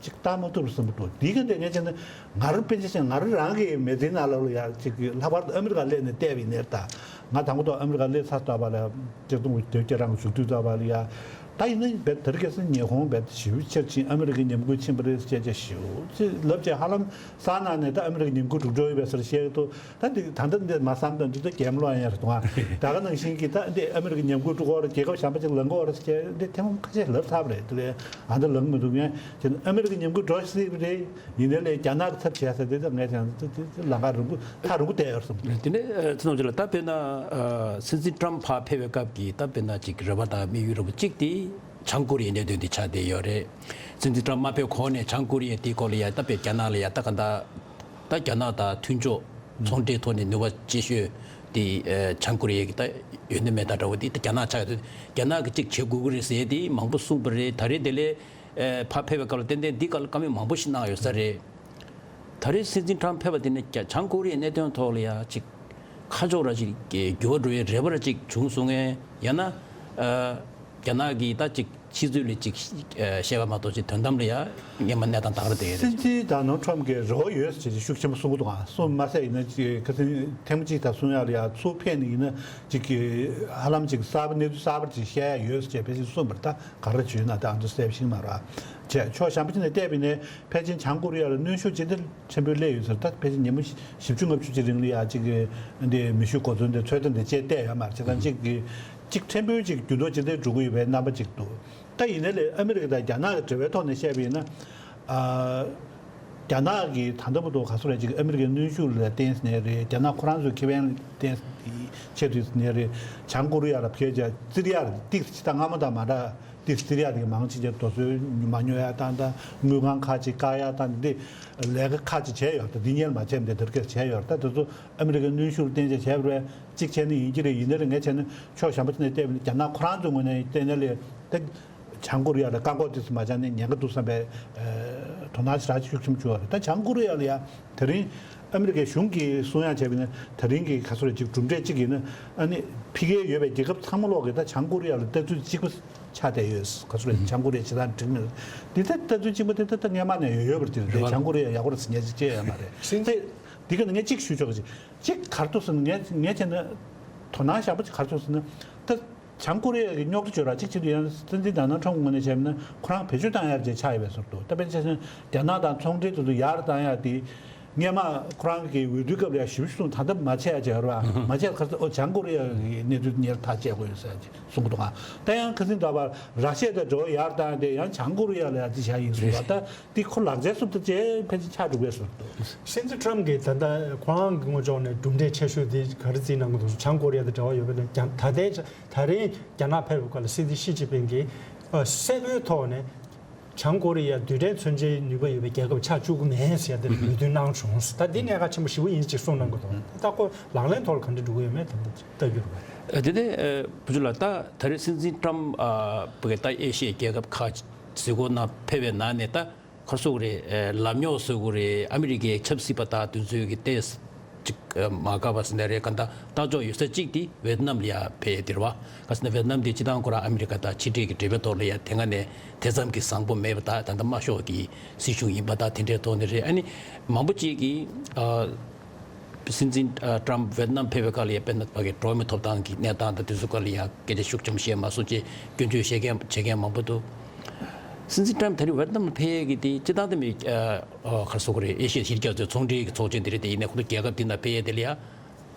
ཅིག་བཏང་མ་ཐུབ་རེད་བསམ་གྱི་འདུག་འདི་ག་འདི་ངས་བྱས་ན་ང་རང་དཔེ་ཆ་བཞག་ང་རང་རང་གི་མི་ཚེའི་ནང་ལོགས་ལ་ཡ་ཅིག་གི་ལྷག་པར་དུ་ཨ་མི་རི་ཀ་སླེབས་ནས་བལྟས་པ་ཡིན་ནའི་ད་ང་དང་པོ་ད་ཨ་མི་རི་ཀ་སླེབས་ཚར་ཙམ་པ་ལ་ཡ་ཆིག་སྟོང་དགུ་བརྒྱ་དགུ་བཅུ་གོ་དྲུག་ཙམ་པ་ལ་ཡ། ད་ཡིན་ན་རྦད་དེ་རིང་ཁ་སང་ཉི་ཧོང་རྦད་ཞེ་པོ་ཆེར་ཕྱིན། ཨ་མི་རི་ཀའི་ཉམས་རྒུད་ཕྱིན་པ་རེད་ཟེར་བྱས་ཞེ་པོ་ཅིག་ལབ་བྱས་ཧ་ལམ་གསང་ནང་ནས་ད་ཨ་མི་རི་ཀའི་ཉམས་རྒུད་འགྲུབ་འགྲོ་ཡོད་པའི་སར་བཤད་ཀྱི་འདུག་ད་འདི་ད་ལྟ་འདི་མ་བསམ་ད་འདི་ད་གད་མོ་ལོག་ཡ་རེད་དང་། ད་ག་ནང་བཞིན་གྱི་ད་འདི་ཨ་མི་རི་ཀའི་ཉམས་རྒུད་འགྲོ་གི་རེད། རྒྱལ་ཁབ་གཞན་པ་ཅིག་ལངས་གི་རེད་ཟེར་བྱས་འདི་ཐེངས་མ་ཁ་ཤས་ལབ་ཚར་བ་རེད། དེ་ལས་ཨ་འདི་ལངས་མི་འདུག་ངས་ཨ་མི་རི་ཀའི་ཉམས་རྒུད་འགྲོ་སྲིད་པ་རེད། ཡིན་ནའི་ལས་རྒྱ་ནག་གི་ཚབ་བྱས་ཟེར་དེ་ད་ངས་ཀྱང་དེ་དེ་དེ་ལམ་ཁ་རིང་པོ་ཐག་རིང་པོ་བསྡད་ཡོད་བསམ་གྱི་འདུག་དེ་ནས་ཚེ་ནོར་ཅན་ལགས་ད་དཔེར་ན་སྲིད་འཛིན་ཊམ་ཕར་ཕེབས་པའི་སྐབས་ཀྱི་ད་དཔེར་ན་ཅིག་རེ་བ་དང་དམིགས་ཡུལ་རེ་བ་གཅིག་དེ་བྱང་ཀོ་རི་ཡའི་གནད་དོན་དེ་ཆགས་བསྡད་ཡོད་རེད། སྲིད་འཛིན་ཊམ་མ་ཕེབས་གོང་ནས་བྱང་ཀོ་རི་ཡ་དེའི་སྐོར་ལ་ཡ་ད་དཔེ་རྒྱ་ནག་ལ་ཡ་ད་ག་འདྲ་ད་རྒྱ་ནག་དང་མཐུན་ཕྱོགས་ཚོང་འབྲེལ་ཐོག་ནས་ནུས་པ་ཆེ་ཤོས་དེ་བྱང་ཀོ་རི་ཡ་གི་ད་ཡོད་ན་མེད་ད་འདྲ་བོ་དེ་ད་རྒྱ་ནག་ཆགས་ཡོད་དུས་རྒྱ་ནག་གིས་གཅིག་བྱེད་དགོས་ཀྱི་རེད་ཟེར་དེ་མང་པོ་གསུངས་པ་རེད། ད་རེས་དེ་ལས། ཨེ་ཕར་ཕེབས་པའི་སྐབས་ལ་ཏན་ཏན་འདི་སྐབས་ལ་བཀའ་མོལ་མང་པོ་ཞིག་གནང་ཡོད་ས་རེད། ད་རེས་སྲིད་འཛིན་ཊམ་ཕེབས་པ་དེ་ནས་རྒྱ་བྱང་ཀོ་རི་ཡའི་གནད་དོན་ཐོག་ལ་ཡ་ཅིག་ཁ་ཕྱོགས་ར་ཅིག་འགྱུར་བ་འགྲོ་ཡའི་རེ་བ་ར་ཅིག་བྱུང་སོང་ངས། ཡང་ན་ཨ་རྒྱ་ནག་གིས་ད་ཅིག་ཕྱི་ཚུལ་ལ་ཅིག་ཨ་བཤད་པ་མ་གཏོགས་ཅིག་དོན་དམ་ལ་ཡ་སྔོན་མ་གནས་སྟངས་ད་ག་རེ་བསྡད་ཡོད་རེད། སྲིད་འཛིན་ཌོ་ནལ་ཌི་ཊམ་གྱིས་རེ་བ་ཡོད་ཟེར་ཅིག་ཤུགས་ཆེན་པོ་གསུང་གི་འདུག་ཨ་སོང་མ་ཟད་ཡིན་ན་ཅིག་ཁ་སང་ཐེངས་མ་གཅིག་ད་གསུང་ཡག་ལ་ཡ་ཚུར་ཕེབས་ནས་ཡིན་ན་ཅིག་ཧ་ལམ་ཅིག་གསར་པ་གནས་ཚུལ་གསར་པ་ཅིག་བཤད་ཡག་ཡོད་ཟེར་ཅིག་ཕལ་ཆེར་གསུངས་པ་རེད། ད། ག་རེ་བྱུང་ན་ད་ང་ཚོ་གསལ་པོ་ཤེས་ཀྱི་མ་རེད། བྱས་ཕྱོགས་གཞན་པ་ཅིག་ནས་བལྟས་པ་ཡིན་ནའི་ཕལ་ཆེར་བྱང་ཀོ་རི་ཡ་ལ་གནོན་ཤུགས་ཇི་ལྟར་ཆེན་པོས་སླེབས་ཡོད་ཟེར། ད་ཕལ་ཆེར་ཉིན་མོ་བཞི་བཅུ་ལྔ་བཅུ་ཅིག་རིང་ལ་ཡ་གཅིག་གི་འདི་མེ་ཤུགས་གོ་མཚོན་དེ་ཚོད་ལྟ་འདི་བྱས་བལྟས་ཡོད་མ་རེད། བྱས་ཙང་གཅིག་གི་གཅིག་ཕྲན་བུ་ཅིག་འགྱུར་ལྡོག་ཇི་ལྟར་འགྲོ་གི་ཡོད་པའི་རྣམ་པ་ཅིག་འདུག་ད་ཡིན་ནའི་ལས་ཨ་མི་རི་ཀ་དང་རྒྱ་ནག་གི་འབྲེལ་བའི་ཐོག་ནས་བཤད་པ་ཡིན་ན། ཨ། རྒྱ་ནག་གིས་ད་ལྟ་བར་དུ་ག་ཚོད་རེད་ཅིག་ཨ་མི་རི་ཀའི་གནོན་ཤུགས་ལ་བརྟེན་ནས་རེད། རྒྱ་ནག་ཁོ་རང་ཚོའི་ཁེ་ཕན་ལ་བརྟེན་ཆེད་དུ་ནས་རེད། བྱང་ཀོ་རི་ཡ་ལ་ཕལ་ཆེར་རྩིས་རྒྱག་ཏིག་ཙམ་ད་སྔ་མོ་དང་མ་འདྲ། ཏིག་ཙམ་རྩིས་རྒྱག་དེ་གི་མང་ཆེ་ཆེ་རྡོ་སོལ་མ་ཉོ་ཡ་དང་ད་དངུལ་ཁང་ཁག་ཅིག་བཀག་ཡ་དང་འདི་ལས་ཀ་ཁག་ཅིག་བྱས་ཡོད། ད་འདི་གཉེར་མ་བྱས་འདི་དེར་སྐད་བྱས་ཡོད། ད་དེ་ཚོ་ཨ་མི་རི་ཀའི་གནོན་ཤུགས་ལ་བརྟེན་བྱས་བྱས་པ་རེད། གཅིག་བྱས་ན་ཡིན་གྱི་རེད། ཡིན་ན་རེད། ངས་བྱས་ན་ཕྱོགས་གཞན་པ་ཅིག་ནས་བལྟས་པ་ཡིན་ན་རྒྱ་ནག་ཁོ་རང་ཚོའི་ངོས་ནས་བལྟས་ན་ལས་ད། བྱང་ཀོ་རི་ཡ་ལ་བཀག་འགོག་དེ་ཚོ་མ་བྱས་ན་ཉེན་ཁ་འདུག་བསམ་པའི་ཨ་དོ་སྣང་ཞེ་དྲག་ཤུགས་ཆེན་པོ་བྱུང་བ་རེད། ད་བྱང་ཀོ་རི་ཡ་ལ་ཡ་དེ་རིང་ཨ་མི་རི་ཀའི་གཞུང་གིས་གསུང་ཡ་བྱས་པ་ཡིན་ན་དེ་རིང་གི་ག་ཚོད་རེད་ཅིག་གྲུབ་འབྲས་གཅིག་ཡིན་ན་ཨ་ནི་ཕ་གིར་ཡོད་པའི་རྒྱལ་ཁབ་ཚང་མ་ལོག་གིས་ད་བྱང་ཀོ་རི་ཡ་ལ་ལྟ་ཚུལ་གཅིག་པ་ཆགས་བསྡད་ཡོད། ག་ཚོད་རེད། བྱང་ཀོ་རི་ཡ་བྱེད་སྟངས་འགྲིག་མེད་འདི་ད་ལྟ་ཚུལ་གཅིག་པ་དེ་ད་ད་སྔོན་མ་ནས་ཡོད་ཡོད་པ་རེད། དེ་རེད། བྱང་ཀོ་རི་ཡ་ཡག་པོ་རེད་ཟེར་ངས་ཅིག་བྱས་ཡོད་མ་རེད། སེང་གེ་འདི་ག་ནས་ངས་གཅིག་ཞུ་ཆོག་གི་ཅིག་ག་རེ་འདུག་ཟེར་ན་ངས་ངས་བྱས་ན་དོ་སྣང་ཞེ་པོ་ཅིག་ག་རེ་འདུག་ཟེར་ན་ད། བྱང་ཀོ་རི་ཡ་གི་རྙོག་དྲ་བརྗོད་ར་གཅིག་བྱེད་དུས་ཡང་སྲིད་འཛིན་ཌོ་ནལ་ཊམ་ངོས་ནས་བྱས་ན་ཁོ་རང་བེད་སྤྱོད་བཏང་ཡ་ཅིག་ཆགས་ཡོད་པའི་བཟོ་འདུག་ད་དཔེར་ན་ཆ་བཞག་ན་རྒྱ་ནག་དང་ཚོང་འབྲེལ་དེ་ཚོ་ཡར་བཏང་ཡ་དེ་སྔོན་མ་ཁོ་རང་གི་འོས་བསྡུའི་སྐབས་ལ་ཡ་ཞེ་པོ་ཞིག་གསུངས། ད་ལྟ་མ་བྱས་ཡ་ཅིག་ཡོད་རེད་བ། མ་བྱས་ཁ་སང་ཨོ་བྱང་ཀོ་རི་ཡ་གི་གནས་ཚུལ་ཉེར་ཐག་བཅད་དགོས་ཡོད་ཟེར་ཡ་ཅིག་གསུང་གི་འདུག་ཨ། ད་ཡང་ཁ་སང་ད་བར་ར་ཤི་ཡ་དང་འབྲེལ་བ་ཡར་བཏང་ཡ་དེ་ཡང་བྱང་ཀོ་རི་ཡ་ལ་ཡ་ཅིག་བྱས་ཡིན་ཟེར་བ། ད་འདི་ཁོ་ལག་རྩལ་སུབ་ད་ཅེས་ཕལ་ཆེར་ཆགས་འགྲོ་གི་ཡོད་བཟོ་འདུག་སྲིད་འཛིན་ཊམ་གྱིས་ད་ལྟ་ཁོ་རང་གི་ངོས་ཕྱོགས་ནས་གྲུབ་འབྲས་ཆེ་ཤོས་དེ་ག་རེ་བརྩིས་གནང་གི་འདུག་བྱང་ཀོ་རི་ཡ་དང་འབྲེལ་བ་ཡོད་པ་ན་རྒྱ་ད་ལྟའི་ཆ་ད་རིང་རྒྱ་ནག་ཕེབས་པའི་སྐབས་ལ་སྲིད་འཛིན་ཞི་ཅིན་ཕིང་གིས་ གསལ་པོའི་ཐོག་ནས་བྱང་ཀོ་རི་ཡ་རྡུལ་ཕྲན་མཚོན་ཆའི་ནུས་པ་ཡོད་པའི་རྒྱལ་ཁབ་ཆགས་བཅུག་གི་མེད་ཟེར་ཡ་དེ་མོས་མཐུན་གནང་བྱུང་། ད་འདི་གནད་འགག་ཆེན་པོ་ཞེ་པོ་ཡིན་ཅིག་གསུངས་གནང་གི་འདུག་ད་ཁོ་ལག་ལེན་ཐོག་ལ་ག་འདྲ་འགྲོ་གི་ཡོད་མེད་དེ་ལྟ་རྒྱུ་རེད་པ། དེ་ནས་བུ་ཆུ་ལགས། ད་ད་རེས་སྲིད་འཛིན་ཊམ་ཕི་ད་ཨེ་ཤི་ཡའི་རྒྱལ་ཁབ་ཁག་གཟིགས་སྐོར་ནང་ཕེབས་པའི་ནང་ནས་ད། ག་རེ་ཟེར་དགོས་རེད། ལམ་རྙོག་ཟེར་དགོས་རེད། ཨ་མི་རི་ཀའི་ཆབ་སྲིད་པ་དག་དེ་ཚོའི་གི་ཏོག་ཙམ་ཅིག་མ་དགའ་བ་ཟེར་ན་རེད། ག་འདྲ་ལྟ་ཕྱོགས་ཡོད་ས་གཅིག་དེ་ཝེ་ཏི་ནམ་ལ་ཡ་ཕེབས་ཡས་དེ་རེད་པ། ག་ཟེར་ན་ཝེ་ཏི་ནམ་དེ་སྤྱིར་བཏང་ཁོ་རང་ཨ་མི་རི་ཀ་དང་ཕྱི་འབྲེལ་གྱི་འབྲེལ་བའི་ཐོག་ལ་ཡ་དེ་སྔ་ནས་དེ་ཙམ་གྱི་བཟང་པོ་མེད་པ་དང་། ད་ལྟ་དམར་ཤོག་གི་སྲིད་གཞུང་ཡིན་པ་དང་། དེ་འདྲའི་ཐོག་ནས་རེད། ཨ་ནི་མང་པོ་ཅིག་གིས་ཨ། སྲིད་འཛིན་ཨ་ཏྲམ་ཝེ་ཏི་ནམ་ཕེབས་པའི་སྐབས་ལ་ཡ་དཔེར་ན་ཕ་གི་འགྲོ་བ་མིའི་ཐོབ་ཐང་གི་གནས་སྟངས་དང་དེ་ཚོའི་སྐོར་ལ་ཡ་སྐད་ཆ་ཤུགས་ཆེན་པོ་བཤད་མ་སོང་ཅེས་སྐྱོན་བརྗོད་བྱེད་མཁན་བྱེད་མཁན་མང་པོ་འདུག་སྲིད་འཛིན་ཏྲམ་ད་རེས་ཝེ་ཏི་ནམ་ལ་ཕེབས་ཡས་ཀྱི་དེ་སྤྱིར་བཏང་དེ་མི་ཨ་ཨ་ག་རེ་ཟེར་དགོས་རེད། ཨེ་ཤི་ཡ་ཞི་བདེ་རྒྱ་མཚོའི་ཚོང་འབྲེལ་གྱི་ཚོགས་ཆེན་དེ་རེད་དེ། ཡིན་ནའི་ཁོང་ཚོ་རྒྱལ་ཁབ་དེ་ནང་ཕེབས་ཡས་དེ་ལ་ཡ་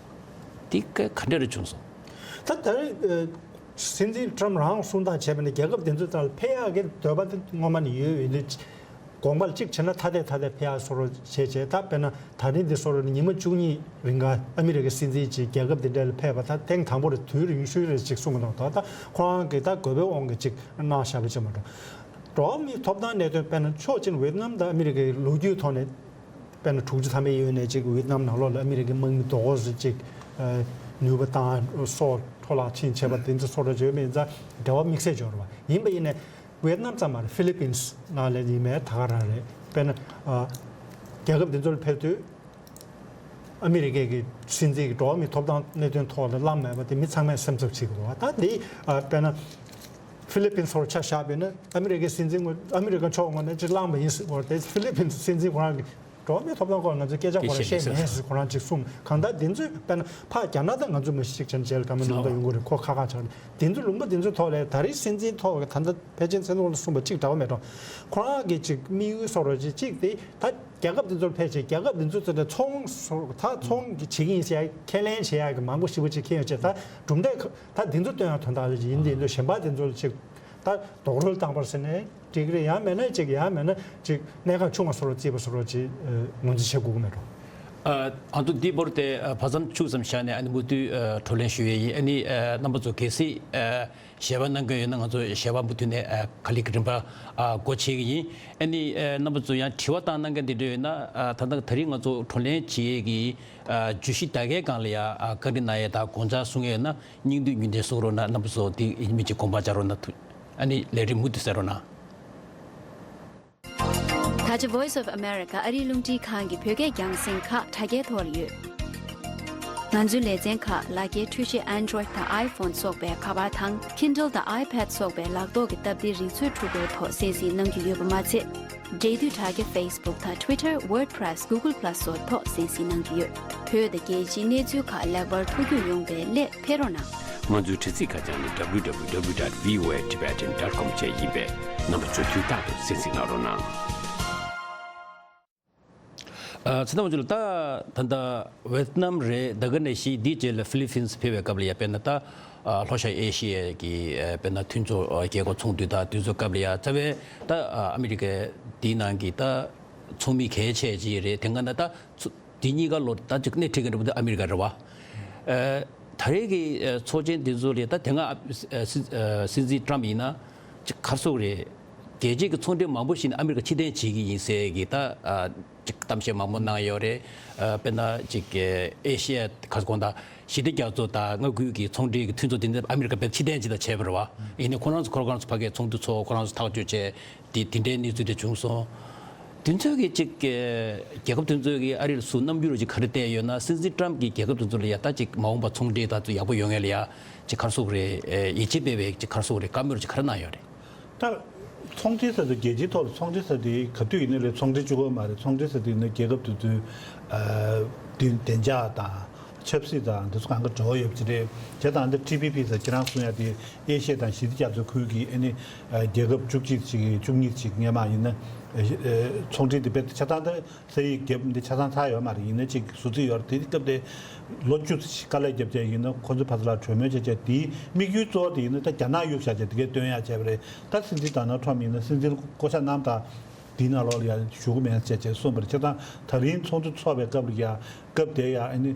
དེ་ག་ག་འདྲ་རེ་བྱུང་སོང་། ད་ད་རེས་ཨ་སྲིད་འཛིན་ཏྲམ་རང་གསུང་སྟངས་བྱས་པ་ནི་རྒྱལ་ཁབ་དེ་ཚོའི་ཐད་ལ་ཕེབས་ཡག་གི་འདོད་པ་དེ་སྔོན་མ་ནས་ཡོད་ཡོད་དུས། དགོངས་པ་གཅིག་བྱས་ན་ཐ་དད་ཐ་དད་ཕེབས་ཡག་བཟོ་འདྲ་བྱས་བྱས། ད་དཔེར་ན་ད་རིང་འདི་བཟོ་འདྲ་ནི་ཉི་མ་བཅུ་གཉིས་རིང་ག་ཨ་མི་རི་ཀའི་སྲིད་འཛིན་ཅིག་རྒྱལ་ཁབ་འདི་འདྲ་ལ་ཕེབས་པ་ད་ཐེངས་དང་པོ་རེད། དུས་རིང་ཤོས་རེད་ཅིག་གསུང་གི་འདུག་ད་ད་ཁོ་རང་གིས་ད་དགོས་པའི་དབང་གིས་ཅིག་གནང་བཞག་པ་ཅིག་མ་གཏོགས། འགྲོ་བ་མིའི་ཐོབ་ཐང་གནད་དོན་དཔེར་ན་ཕྱོགས་གཅིག་ནས་ཝེ་ཏི་ནམ་དང་ཨ་མི་རི་ཀའི་ལོ་རྒྱུས་ཐོག་ནས་དཔེར་ན་དྲུག་ཅུ་ཐམ་པའི་ཡོལ་ནས་ཅིག་ཝེ་ཏི་ནམ་ནང་ལོགས་ལ་ཨ་མི་རི་ཀའི་དམག་མི་རྡོག་རྡོག་ཅིག་ནུས་པ་བཏང་སྲོག་འཕྲོ་བརླག་ཕྱིན་བྱས་པ་དེ་ཚོ་བཟོ་འདྲ་བྱས་མིན་ཙང་འབྲེལ་བ་དམིགས་བསལ་འབྱོར་བ་ཡིན་པ་ཡིན་ནས། ཝེ་ཏི་ནམ་ཙམ་མ་རེད། ཧྥི་ལི་པིན་སི་ནང་ལ་ཡིན་མིན་ད་ག་རང་རེད། དཔེར་ན་ཨ་རྒྱལ་ཁབ་དེ་ཚོ་ལ་ཕེབས་དུས་ཨ་མི་རི་ཀའི་གི་སྲིད་འཛིན་གྱི་འགྲོ་བ་མིའི་ཐོབ་ཐང་གནད་དོན་ཐོག་ལ་བླངས་མེད་པ་དེ་མི་ཚང་མས་སེམས་འཚབ་བྱེད་ཀྱི་འདུག་ད་འདི་ཨ་དཔེར་ན་ཧྥི་ལི་པིན་སི་ཚོར་ཆ་བཞག་པ་ཡིན་ན་ཨ་མི་རི་ཀའི་སྲིད་འཛིན་ངོས་ཨ་མི་རི་ཀ་ཕྱོགས་ངོས་ནས་ཅིག་བླངས་པ་ཡིན་སྲིད་པ་རེད་དེ། ཧྥི་ལི་པིན་སི་སྲིད་འཛིན་ཁོ་རང་གི་འགྲོ་བ་མིའི་ཐོབ་ཐང་སྐོར་ང་ཚོས་སྐད་ཆ་ཁོ་རང་བཤད་མེད་ཟེར་ཁོ་རང་ཅིག་གསུངས། གང་ལྟར་དེ་ཚོས་དཔེར་ན་ཕར་རྒྱ་ནག་དང་ང་ཚོ་མི་གཅིག་བྱས་ན་རྗེས་ལ་བཀའ་མོལ་གནང་སྟངས་ཡོང་གི་རེད། ཁོ་ཁ་ཁ་ཆགས་ནས་དེ་ཚོ་ལུང་པ་དེ་ཚོའི་ཐོག་ལ་ད་རེས་སྲིད་འཛིན་ཐོག་གི་ད་ལྟ་ཕལ་ཆེར་ཚེ་ནོར་ལ་གསུངས་པ་གཅིག་འདྲ་བ་མེད་འགྲོ། ཁོ་རང་གི་ཅིག་དམིགས་ཡུལ་བཟོ་འདྲ་ཅིག་གཅིག་དེ་ད་རྒྱལ་ཁབ་དེ་ཚོར་ཕལ་ཆེར་རྒྱལ་ཁབ་དེ་ཚོ་ཚོ་ནས་ཚོང་བཟོ་ད་ཚོང་གི་བྱེད་ཀྱི་ཡིན་ཟེར་ཡ་ཁས་ལེན་བྱེད་ཡ་གི་མང་པོ་ཞེ་པོ་ཅིག་ཁེལ་ཡོད་ཅེས། ད་གྲུབ་འབྲས་ད་དེ་ཚོ་སྟོན་ཡ་དོན་དག་ལ་ཡིན་དེ་འདུག་གཞན་པ་དེ་ཚོ་ཅིག་ད་རྡོག་རོལ་བཏང་པར་ཟེར་ནས། འགྲིག་རེད། ཡང་མེད་ན་ཅིག་ཡང་མེད་ན་ཅིག་གནད་འགག་ཆུང་བ་བཟོ་འདྲ་བརྩིས་པ་བཟོ་འདྲ་ཅིག་ངོས་འཛིན་བྱེད་དགོས་ཀྱི་མེད་འགྲོ། ཨ་ཨ་མདོ་འདི་བོར་ཏེ་ཨ་བར་མཚམས་ཆུང་ཙམ་བཞག་ནས་ཨ་ནི་མུ་མཐུད་ཨ་བགྲོ་གླེང་ཞུ་ཡས་ཡིན། ཨ་ནི་ཨ་རྣམ་པ་ཚོ་གལ་སྲིད་ཨ་ཞལ་པར་གནང་མཁན་ཡོད་ན་ང་ཚོ་ཞལ་པར་མུ་མཐུད་ནས་ཨ་ག་ལེ་གི་རིམ་པ་ཨ་སྒོ་ཕྱེ་གི་ཡིན། ཨ་ནི་ཨ་རྣམ་པ་ཚོ་ཡང་དྲི་བ་བཏང་གནང་མཁན་དེ་འདྲ་ཡོད་ན་ཨ་ད་ལྟ་ད་རིང་ང་ཚོ་བགྲོ་གླེང་བྱེད་ཡས་ཀྱི་ཨ་བརྗོད་གཞི་ད་གའི་སྒང་ལ་ཡ་ཨ་བཀའ་འདྲི་གནང་ཡས་དང་དགོངས་འཆར་གསུང་ཡས་ཡོད་ན་སྙིང་བསྡུས་ཉིན་ཐོ་གསུང་རོགས་གནང་། རྣམ་པ་ཚོ་དེ་ཡིན་མིན་གྱི་དགོངས་པ་འཇགས་རོགས་གནང་། ཐུགས། ཨ་ནི་ལས་རིམ་མུ་མཐུད་གསན་རོགས་གནང་། ད་ཆ་Voice of America ཨ་རིའི་རླུང་འཕྲིན་ཁང་གི་བོད་སྐད་རྒྱང་སྲིང་ཁག་དྲ་རྒྱའི་ཐོག་ལ་ཡོད། ང་ཚོའི་ལེ་ཚན་ཁག་ལག་འཁྱེར་འཕྲུལ་ཆས་Android་དང་iPhone་སོགས་པའི་ཁ་པར་དང་Kindle་དང་iPad་སོགས་པའི་ལག་ཐོག་གི་སྟབས་བདེའི་རིག་མཛོད་འཕྲུལ་འཁོར་ཐོག་གསན་གཟིགས་གནང་རྒྱུ་ཡོད་པ་མ་ཚད། འབྲེལ་མཐུད་དྲ་རྒྱ་Facebook་དང་Twitter, WordPress, Google Plus་སོགས་ཐོག་གསན་གཟིགས་གནང་གི་ཡོད། བོད་དང་རྒྱལ་སྤྱིའི་གནས་ཚུལ་ཁག་ལེགས་པར་ཐུགས་རྒྱུས་ཡོང་བའི་སླད་ཕེབས་རོགས་གནང་། ང་ཚོའི་དྲ་ཚིགས་ཁ་བྱང་ནི་www dot voatibetan dot com བཅས་ཡིན་པས་རྣམ་པ་ཚོས་དུས་རྟག་ཏུ་གསན་གཟིགས་གནང་རོགས་གནང་། ཨ་ཚེ་དང་བ་ཅུ་ལ་ད་ད་ལྟ་ཝེ་ཏི་ནམ་རེད། ད་ག་ནང་བཞིན་འདིའི་རྗེས་ལ་ཧྥི་ལི་ཕིན་སི་ཕེབས་པའི་སྐབས་ལ་ཡ་དཔེར་ན་ད་ཨ་ལྷོ་ཤར་ཨེ་ཤི་ཡའི་གི་ཨ་དཔེར་ན་མཐུན་ཚོགས་ཨ་རྒྱལ་ཁབ་ཚོགས་འདུ་དང་དེ་ཚོའི་སྐབས་ལ་ཡ་རྩ་བའི་ད་ཨ་ཨ་མི་རི་ཀའི་དེའི་ནང་གི་ད་ཚོགས་མི་གལ་ཆེ་ཅིག་རེད། དེ་སྔ་ན་ད་ཚོ་དེ་གཉིས་ཀ་ལོ་ད་ཅིག་སྣེ་ཁྲིད་མཁན་འདྲ་པོ་དེ་ཨ་མི་རི་ཀ་རེད་བ། ཨ་ད་རེས་ཀྱི་ཨ་ཚོགས་ཆེན་འདི་ཚོ་ལ་ད་དེ་སྔ་ཨ་སྲིད་ཨ་སྲིད་འཛིན་ཏྲམ་ཡིན་ན་ཅིག་ག་རེ་ཟེར་དགོས་རེད། རྒྱལ་སྤྱིའི་གི་ཚོང་འབྲེལ་མང་པོ་ཞིག་ནས་ཨ་མི་རི་ཀ་ཕྱིར་འཐེན་བྱེད་ཀྱི་ཡིན་ཟེར་གི་ད་ཨ་ཅིག་གཏམ་བཤད་མང་པོ་གནང་ཡོད་རེད། ཨ་དཔེར་ན་ཅིག་ཨེ་ཤི་ཡ་ག་རེ་ཟེར་དགོས་ད་ཞི་བདེ་རྒྱ་མཚོ་དང་མངའ་ཁུལ་གྱི་ཚོང་འབྲེལ་གྱི་མཐུན་ཚོགས་དེ་ནི་ཨ་མི་རི་ཀ་བས་ཕྱིར་འཐེན་ཅིག་ད་བྱས་པ་རེད་བ། ཡིན་ནའི་ཁོ་རང་ཚོ་ཁོ་རང་ཚོ་ཕ་གིའི་ཚོགས་འདུ་ཚོགས། ཁོ་རང་ཚོ་ཐག་གཅོད་བྱས། དེ་དེ་འདྲའི་གནས་ཚུལ་དེ་བྱུང་སོང་། དེ་ཚོའི་གི་ཅིག་གི་རྒྱལ་ཁབ་དེ་ཚོའི་གི་ཨ་རི་ལ་སུ་རྣམ་འགྱུར་ཅིག་ག་རེ་བསྟན་ཡོད་ན། སྲིད་འཛིན་ཏྲམ་གྱིས་རྒྱལ་ཁབ་དེ་ཚོ་ལ་ཡ་ད་ཅིག་མ་འོངས་པ་ཚོང་འབྲེལ་དང་ཚོ་ཡག་པོ་ཡོང་ཡས་ལ་ཡ་ཅིག་ག་རེ་ཟེར་དགོས་རེད། ཡིད་ཆེས་སྤེལ་བའི་ཅིག་ག་རེ་ཟེར་དགོས་རེད། བཀའ་མོལ་ཅིག་ག་རེ་གནང་ཡོད་རེད། ད་ཚོང་འབྲེལ་ཟེར་དུས་རྒྱལ་སྤྱིའི་ཐོག་ལ་ཚོང་འབྲེལ་ཟེར་དུས་ག་དུས་ཡིན་ན་རེད། ཚོང་འབྲེལ་གཅིག་པོ་མ་རེད། ཚོང་འབྲེལ་ཟེར་དུས་ཡིན་ན་རྒྱལ་ཁབ་དེ་ཚོའི་ཨ་དེ་བདེ་འཇགས་དང་ཆབ་སྲིད་དང་དེ་ཚོ་གང་ག་འབྲེལ་བ་ཡོད་པ་ཅིག་རེད། བྱས་ཙང་འདི་ཊི་པི་པི་ཟེར་ཁྱེད་རང་གསུང་ཡ་དེ་ཨེ་ཤི་ཡ་དང་ཞི་བདེ་རྒྱ་མཚོའི་ཁུལ་གྱི་ཨ་ནི་རྒྱལ་ཁབ་བཅུ་གཅིག་ཅིག་བཅུ་གཉིས་ཅིག་སྔོན་མ་ཡིན་ན་ཚོང་འབྲེལ་དེ་དཔེ་ཆ་ཚང་ད་ས་ཡིག་བརྒྱབ་འདི་ཆ་ཚང་ཚར་ཡོད་མ་རེད། ཡིན་ན་ཅིག་ཟུར་རྩིས་ཡོད་རེད། དེ་སྐབས་དེ་ལོ་བཅུ་ཙམ་ཞིག་དཀའ་ལས་བརྒྱབ་བྱས་ཡིན་ན་ཁོ་ཚོ་ཕ་ས་ལ་གྲོས་མོལ་བྱས་བྱས་དེའི་དམིགས་ཡུལ་གཙོ་བོ་དེ་ཡིན་ན་ད་རྒྱ་ནག་གཡུག་བཞག་བྱས་དེ་གའི་སྟོན་ཡག་བྱས་པ་རེད། ད་སྲིད་འཛིན་ཌོ་ནལ་ཊམ་ཡིན་ན་སྲིད་འཛིན་བསྐོ་བཞག་གནང་དང་དེའི་ནང་ལོགས་ལ་ཡང་ཞུགས་མེད་ཅེས་བྱས་གསུངས་པ་རེད། བྱས་ཙང་ད་རིང་ཚོགས་འདུ་ཚོགས་པའི་སྐབས་ལ་ཡང་སྐབས་དེ་ཡང་ཨ་ནི་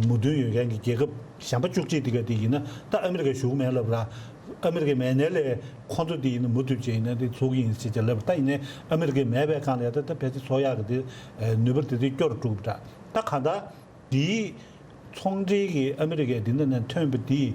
མོས་མཐུན་ཡོད་མཁན་གྱི་རྒྱལ་ཁབ་གཞན་པ་བཅུ་གཅིག་དེ་ག་དེ་ཡིན་ན་ད་ཨ་མི་རི་ཀ་ཞུགས་མེད་ལབ་ར། ཨ་མི་རི་ཀའི་མེད་ནའི་ལས་ཁོང་ཚོ་འདི་ཡིན་ན་མུ་མཐུད་ཅིག་ཡིན་ན་འདི་ཚུགས་ཡིན་ཞེས་ཀྱི་ལབ། ད་ཡིན་ནའི་ཨ་མི་རི་ཀའི་མེད་པའི་སྒང་ལ་ཡ་ད་ད་ཕལ་ཆེར་ཚུགས་ཡག་གི་འདི་ནུས་པ་དེ་དུས་སྐྱོ་རུ་འགྲོ་གི་འདྲ། ད་གང་ལྟར་འདིའི་ཚོང་འབྲེལ་གྱི་ཨ་མི་རི་ཀའི་འདི་འདྲ་ནས་ཐོན་པ་འདི་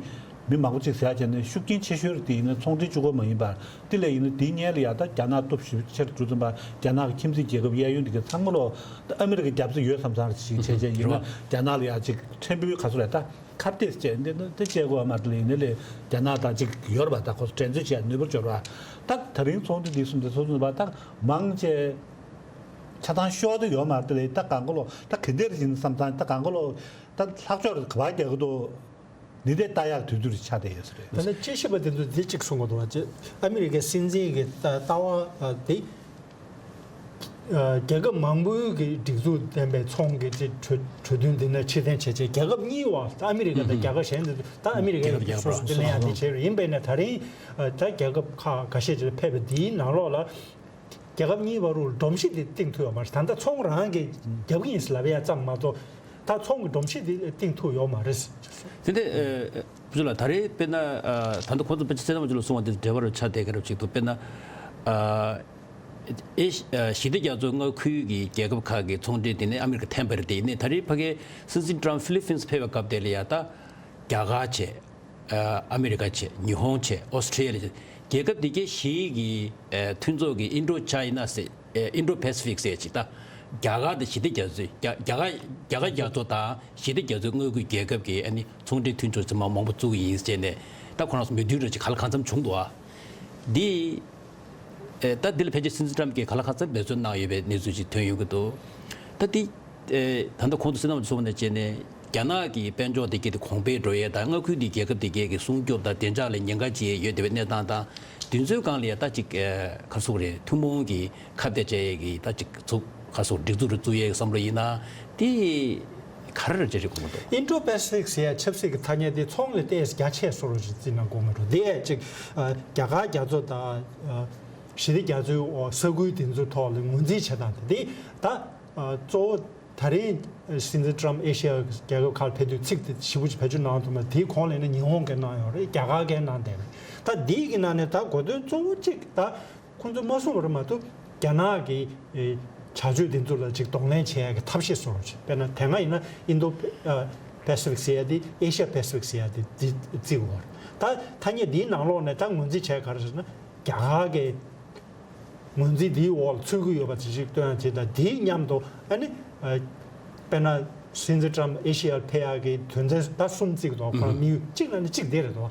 མི་མང་པོ་ཅིག་ཟེར་ཡག་བྱས་ནས་ཤུགས་རྐྱེན་ཆེ་ཤོས་དེ་ཡིན་ན་ཚོང་འབྲེལ་གཅིག་པོ་མ་ཡིན་པར་དེ་ལས་ཡིན་ན་འདིའི་སྔོན་ལ་ཡ་ད་རྒྱ་ནག་སྟོབས་ཞེ་པོ་ཆེར་འགྲོ་ཙམ་པ་རྒྱ་ནག་གི་ཁྱིམ་མཚེས་རྒྱལ་ཁབ་གཡས་གཡོན་འདི་གའི་ཚང་མ་ལོ་ད་ཨ་མི་རི་ཀའི་རྒྱབ་རྩ་ཡོད་བསམ་བསམ་ཞིག་བྱས་བྱས་ཡིན་ན་རྒྱ་ནག་ལ་ཡ་ཅིག་ཕྲན་བུའི་ག་ཚོད་རེད་ད། ཁ་གཏད་བཅད་འདི་ནི་དེ་བཅད་དགོས་མ་རེད་ལ། ཡིན་ནའི་ལས་རྒྱ་ནག་དང་ཅིག་ཡོད་རེད་པ། ད་ཁོ་ཚོ་འགྲན་རྩོད་བྱེད་ནུས་པར་འབྱོར་བ། ད་ད་རིང་ཚོང་འབྲེལ་འདི་གསུམ་དེ་ཚོ་ཚོ་བ་ད་མང་ཆེ་ཆ་ཚང་ཤོར་དུ་ཡོད་མ་རེད་ལ། ད་གང་ག་ལོ་ད་ག་འདིར་ཡིན་བསམ་ཙང་ད་གང་ག་ལོ་ད་ལྷག་ཕྱོགས་རེད་ག་པར་རྒྱག་གི་འདུག་འདི་དེ་ལྟ་ཡག་དུས་ཚོད་ཆགས་བསྡད་ཡོད་ས་རེད། ད་ནི་དཔྱད་ཞིབ་པ་དེ་ཚོས་འདི་གཅིག་གསུང་གི་འདུག་བ། ཨ་མི་རི་ཀའི་སྲིད་འཛིན་གྱི་ལྟ་བ་དེ། རྒྱལ་ཁབ་མང་པོའི་གི་སྒྲིག་འཛུགས་ལྡན་པའི་ཚོང་གི་གྲོས་གྲོས་མཐུན་འདི་ནས་ཕྱིར་འཐེན་བྱས་རྗེས་རྒྱལ་ཁབ་གཉིས་བར་ཨ་མི་རི་ཀ་དང་རྒྱ་གར་གཞན་དུ་ད་ཨ་མི་རི་ཀའི་རྒྱལ་ཁབ་རྒྱལ་ཁབ་སོ་སོ་དེ་ལེན་ཡག་དེ་བྱས་རེད། ཡིན་པས་ན་ད་རིང་ད་རྒྱལ་ཁབ་ཁག་འགའ་ཤས་ཅིག་ལ་ཕེབས་པ་འདིའི་ནང་ལོགས་ལ་རྒྱལ་ཁབ་གཉིས་བར་རུ་སྒྲོམ་གཞི་དེ་བཏིང་ཐུབ་ཡོད་མ་རེད། ད་ལྟ་ཚོང་རང་གི་རྒྱབ་ཀྱི་ཡིན་ཟེར་ལབ་ཡ་ཙམ་མ་གཏོགས་ད་ཚོང་གི་སྒྲོམ་གཞི་དེ་བཏིང་ཐུབ་ཡོད་མ་རེད། དེ་འདྲ་བུ་ཆུ་ལགས་ད་རེས་དཔེར་ན་ད་ལྟ་ཁོང་ཚོ་དཔེ་ཆ་ཚད་ལྡན་བུ་ཆུ་ལགས་གསུངས་པ་དེ་འབྲེལ་བ་རུ་ཆགས་བསྡད་ཀྱི་རབས་ཅིག་འདུག་དཔེར་ན། ཨེ་ཤི་ཞི་བདེ་རྒྱ་མཚོའི་མངའ་ཁུལ་གྱི་རྒྱལ་ཁབ་ཁག་གི་ཚོང་འབྲེལ་དེ་ནི་ཨ་མི་རི་ཀ་འཐེན་པ་རེད། དེ་ནི་ད་རེས་ཕ་གིའི་སྲིད་འཛིན་ཀྲམ་ཕི་ལི་ཕིན་སི་ཕེབས་པའི་སྐབས་དེ་ལ་ཡ་ད་རྒྱ་གར་བྱས། ཨ་མི་རི་ཀ་བྱས། ཉི་ཧོང་བྱས། ཨོ་སི་ཁྲེ་ལི་ཡ་བྱས། རྒྱལ་ཁབ་དེ་གའི་བཞི་གི་མཐུན་ཚོགས་ཀྱི་ཨིན་ཌོ་ཅའི་ན་ཟེར། ཨིན་ཌོ་པེ་སི་ཕིག་ཟེར་ཅིག་ད་རྒྱ་གར་དང་ཞི་བདེ་རྒྱ་མཚོའི་རྒྱ་རྒྱ་གར་རྒྱ་གར་རྒྱ་མཚོ་དང་ཞི་བདེ་རྒྱ་མཚོའི་མངའ་ཁུལ་རྒྱལ་ཁབ་ཀྱི་ཨ་ནི་ཚོང་འབྲེལ་མཐུན་ཕྱོགས་ཚང་མ་མང་པོ་བཙུགས་ཡིན་ཟེར་ནས་ད་ཁོ་རང་ཚོ་མོས་མཐུན་རེ་ཅིག་ག་ལ་གང་འཚམ་བྱུང་འདུག་ཨ། འདི་ཨེ་ད་འདི་ལ་ཕལ་ཆེར་སྲིད་འཛིན་ཀྲམ་གྱིས་ག་ལ་གང་འཚམ་འབད་བརྩོན་གནང་ཡོད་པའི་གནས་ཚུལ་ཅིག་ཐོན་ཡོང་གི་འདུག་ད་འདི་ཨེ་ད་ལྟ་ཁོང་ཚོ་སྲིད་དོན་ཚོགས་པ་ནས་བྱས་ནས་རྒྱ་ནག་གི་དཔལ་འབྱོར་དེ་གའི་དེ་གོང་འཕེལ་འགྲོ་ཡས་དང་མངའ་ཁུལ་འདི་རྒྱལ་ཁབ་དེ་གའི་གི་སྲུང་སྐྱོབ་དང་བདེ་འཇགས་ལ་ཉེན་ཁ་ཅིག་ཡོད་བསྡད་པའི་གནས་སྟངས་དང་། དུས་ཚོད་སྒང་ལ་ཡ་ད་ཅིག་ཨ་ག་རེ་ཟེར་དགོས་རེད། ཐུན་མོང་གི་ཁ་གཏད་བཅག་ཡས་ཀྱི་ད་ཅིག་ཚུགས་ག་རེ་ཟེར་དགོས་རེད། སྒྲིག་འཛུགས་རེ་བཙུགས་ཡས་ཀྱི་བསམ་བློ་ཡིན་ན་དེ་ག་རེ་རེད་ཅེས་རེ་གོ་མི་འདུག་ཨིན་ཌོ་པེ་སི་ཕིག་ཟེར་ཡ་ཆབ་སྲིད་ཀྱི་ཐ་སྙད་དེ་ཚོང་ལས་ཏོག་ཙམ་རྒྱ་ཆེ་བཟོ་འདྲ་ཅིག་བརྩིས་ན་དགོས་མི་འདུག་དེ་ཡས་ཅིག་ཨ་རྒྱ་གར་རྒྱ་མཚོ་དང་ཨ་ཞི་བདེ་རྒྱ་མཚོའི་འོག་ས་ཁུལ་དེ་ཚོའི་ཐོག་ལ་ངོས་འཛིན་བྱེད་སྟངས་དེ་དེ་ད་ཨ་གཙོ་བོ། ད་རེས་སྲིད་འཛིན་ཀྲམ་ཨེ་ཤི་ཡ་རྒྱལ་ཁབ་ཁག་ལ་ཕེབས་དུས་ཚིག་དེ་ཞེ་པོ་ཅིག་བེད་སྤྱོད་གནང་ཐུབ་མ་རེད། དེའི་གོང་ལ་ཡིན་ན་ཉི་ཧོང་གིས་གནང་ཡོད་རེད། རྒྱ་གར་གིས་གནང་བསྡད་རེད། ད་འདིའི་གི་ནང་ནས་ད་གོ་དོན་གཙོ་བོ་གཅིག་ད་ཁོང་ཚོས་མ་གསུངས་པ་རེད་མ་གཏོགས་རྒྱ་ནག་གི་ཨེ་བྱ་སྤྱོད་འདི་ཚོ་ལ་ཅིག་གདོང་ལེན་བྱེད་ཡ་གི་ཐབས་ཤེས་བཟོ་འདྲ་ཅིག་དཔེར་ན་དེ་སྔ་ཡིན་ན་ཨིན་ཌོ་ཨ་པེ་སི་ཕིག་ཟེར་ཡ་དེ་ཨེ་ཤ་པེ་སི་ཕིག་ཟེར་ཡ་དེ་དེ་བརྩི་དགོས་པ་རེད། ད་ཐ་སྙད་འདིའི་ནང་ལོགས་ནས་ད་ངོས་འཛིན་བྱས་ག་རེ་ཟེར་ན། རྒྱ་གར་གྱི་ངོས་འཛིན་འདིའི་འོག་ལ་ཚུད་ཀྱི་ཡོད་པ་ཅིག་ཅིག་སྟོན་ཡ་བྱེད། ད་དེའི་མཉམ་དུ་ཨ་ནི་ཨ་དཔེར་ན་སྲིད་འཛིན་ཀྲམ་ཨེ་ཤི་ཡར་ཕེབས་ཡག་གི་དོན་ཚན་ད་གསུམ་བརྩིས་འདུག་ཁོ་རང་དམིགས་ཡུལ་གཅིག་ལ་ནི་གཅིག་དེ་རེད་དོ།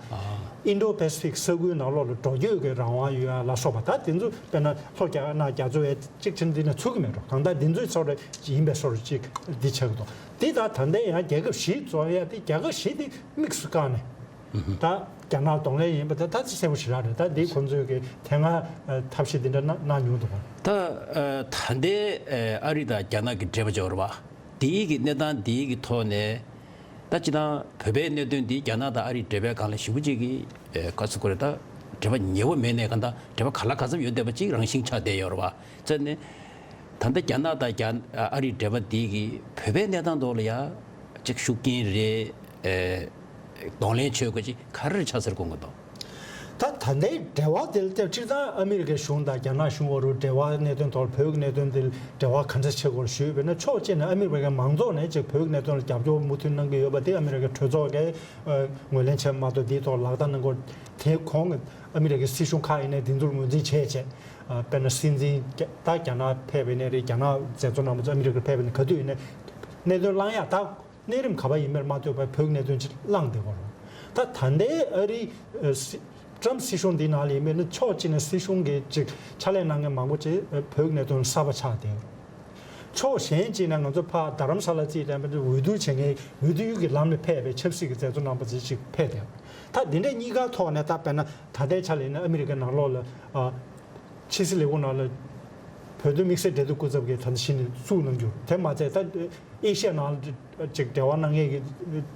ཨིན་ཌོ་པེ་སི་ཕིག་ས་ཁུལ་ནང་ལོགས་ལ་འགྲོ་སྐྱོད་ཀྱི་རང་དབང་ཡོད་ཡ་ལ་སོགས་པ། ད་དེ་ཚོ་དཔེར་ན་ལྷོ་རྒྱ་ནག་རྒྱ་མཚོ་ཡ་གཅིག་ཕྱིན་འདི་ནས་ཚུད་ཀྱི་མེད་འགྲོ། གང་ལྟར་འདི་ཚོའི་ཚོར་ཡིན་པའི་སོར་གཅིག་འདི་ཆགས་ཀྱི་འདུག་དེ་ད་ད་ལྟའི་ཡང་རྒྱལ་ཁབ་བཞི་རྫོགས་ཡ་དེ་རྒྱལ་ཁབ་བཞི་དེ་དམིགས་སུ་བཀར་ནས། ད་རྒྱ་ནག་གདོང་ལེན་ཡིན་པ་ད་ད་ཅི་གསལ་པོ་ཞེ་དྲག་རེད། ད་འདི་ཁོང་ཚོས་ཀྱི་དེ་སྔ་ཐབས་ཤེས་འདི་འདྲ་གནང་གནང་མྱོང་འདུག་ག་ད་ད་ལྟའི་ཨ་རི་དང་རྒྱ་ནག་གི་འབྲེལ་བ་ཅིག་ཡོད་རེད་པ། འདིའི་གི་གནས་སྟངས་འདིའི་གི་ཐོག་ནས་ད་སྤྱིར་བཏང་བོད་པའི་གནད་དོན་འདི་རྒྱ་ནག་དང་ཨ་རིའི་འབྲེལ་བའི་སྒང་ལ་ཞེ་པོ་ཅིག་གི་ག་ཟེར་དགོས་རེད། ད་འབྲེལ་བ་ཉེ་བོ་མེད་ནས་གང་ལྟར་འབྲེལ་བ་ག་ལ་ག་ཚོད་ཡོད་བསྡད་པ་ཅིག་རང་བཞིན་ཆགས་བསྡད་ཡོད་རེད་པ། བྱས་ནས། ད་ལྟ་རྒྱ་ནག་དང་རྒྱ་ཨ་རིའི་འབྲེལ་བ་འདི་གིས་བོད་པའི་གནས་སྟངས་ཐོག་ལ་ཡ་ཅིག་ཤུགས་རྐྱེན་རེད། ཨེ་གདོང་ལེན་བྱེད་དགོས་ཅིག་ག་རེ་ཆགས་ཚར་དགོངས་ཀྱི་འདུག་ད་ད་ལྟའི་འབྲེལ་བ་དེ་ལ་སྤྱིར་བཏང་ཨ་མི་རི་ཀའི་གཞུང་དང་རྒྱ་ནག་གཞུང་བར་དུ་འབྲེལ་བ་གནད་དོན་ཐོག་ལ་བོད་ཀྱི་གནད་དོན་དེ་ལ་འབྲེལ་བ་ག་འདྲ་བྱེད་དགོས་ཞུས་པ་ཡིན་ན། ཕྱོགས་གཅིག་ནས་ཨ་མི་རི་ཀའི་མང་ཚོགས་ནས་ཅིག་བོད་ཀྱི་གནད་དོན་ལ་རྒྱབ་སྐྱོར་མུ་མཐུད་གནང་གི་ཡོད་པ་དེ་ཨ་མི་རི་ཀའི་གྲོས་ཚོགས་ཀྱིས་ངོས་ལེན་བྱས་མ་གཏོགས་དེའི་ཐོག་ལག་བསྟར་གནང་དགོས། དེའི་གོང་གི་ཨ་མི་རི་ཀའི་སྲིད་གཞུང་ཁག་ཡིན་ནའི་དེ་ཚོར་ངོས་འཛིན་བྱས་བྱས། ཨ་དཔེར་ན་སྲིད་འཛིན་རྒྱ་ད་རྒྱ་ནག་ཕེབས་པ་ཡིན་ནའི་རེད། རྒྱ་ནག་མཛད་གཙོ་རྣམ་པ་ཚོ་ཨ་མི་རི་ཀར་ཕེབས་པ་ཡིན་ན་ག་དུས་ཡིན་ནའི་གནད་དོན་བསླང་ཡག་ད་གནས་རིམ་ག་པར་ཡིན་མིན་མ་ལྟོས་པར་བོད་ཀྱི་གནད་དོན་ཅིག་བསླངས་བསྡད་ཡོད་རེད། ད་ད་ལྟའི་ཨ་རིའི་ཨ་སྲིད་ཀྲམ་སྲིད་གཞུང་འདིའི་ནང་ལ་ཡིན་པས་ན་ཕྱོགས་གཅིག་ནས་སྲིད་གཞུང་གི་ཅིག་ཕྱག་ལས་གནང་མཁན་མང་པོ་ཅིག་ཨ་བོད་ཀྱི་གནད་དོན་གསར་པ་ཆགས་བསྡད་ཡོད་རེད། ཕྱོགས་གཞན་གཅིག་ནས་ང་ཚོ་ཕར་རྡ་རམ་ས་ལ་རྩིས་སྟོན་པའི་འོས་བསྡུ་བྱེད་མཁན་འོས་བསྡུའི་གི་ལམ་ནས་ཕེབས་པའི་ཆབ་སྲིད་ཀྱི་མཛད་གཙོ་རྣམ་པ་ཚོ་ཅིག་ཕེབས་བསྡད་ཡོད་རེད། ད་འདི་འདྲའི་གཉིས་ཀ་ཐོག་ནས་ད་དཔེར་ན་ད་ལྟའི་ཆ་ལ་ཡིན་ན་ཨ་མི་རི་ཀའི་ནང་ལོགས་ལ་ཨ་ཕྱི་སྲིད་ལས་ཁུངས་ནང་ལ་བོད་དོན་དམིགས་བསལ་འབྲེལ་མཐུད་སྐུ་ཚབ་ཀྱིས་ད་ལྟ་གཞི་ནས་བཙུགས་གནང་རྒྱུ་དེ་མ་ཚད་ད་ཨེ་ཤ་ཡ་ནང་ལ་ཅིག་འབྲེལ་བ་གནང་མཁན་གྱི་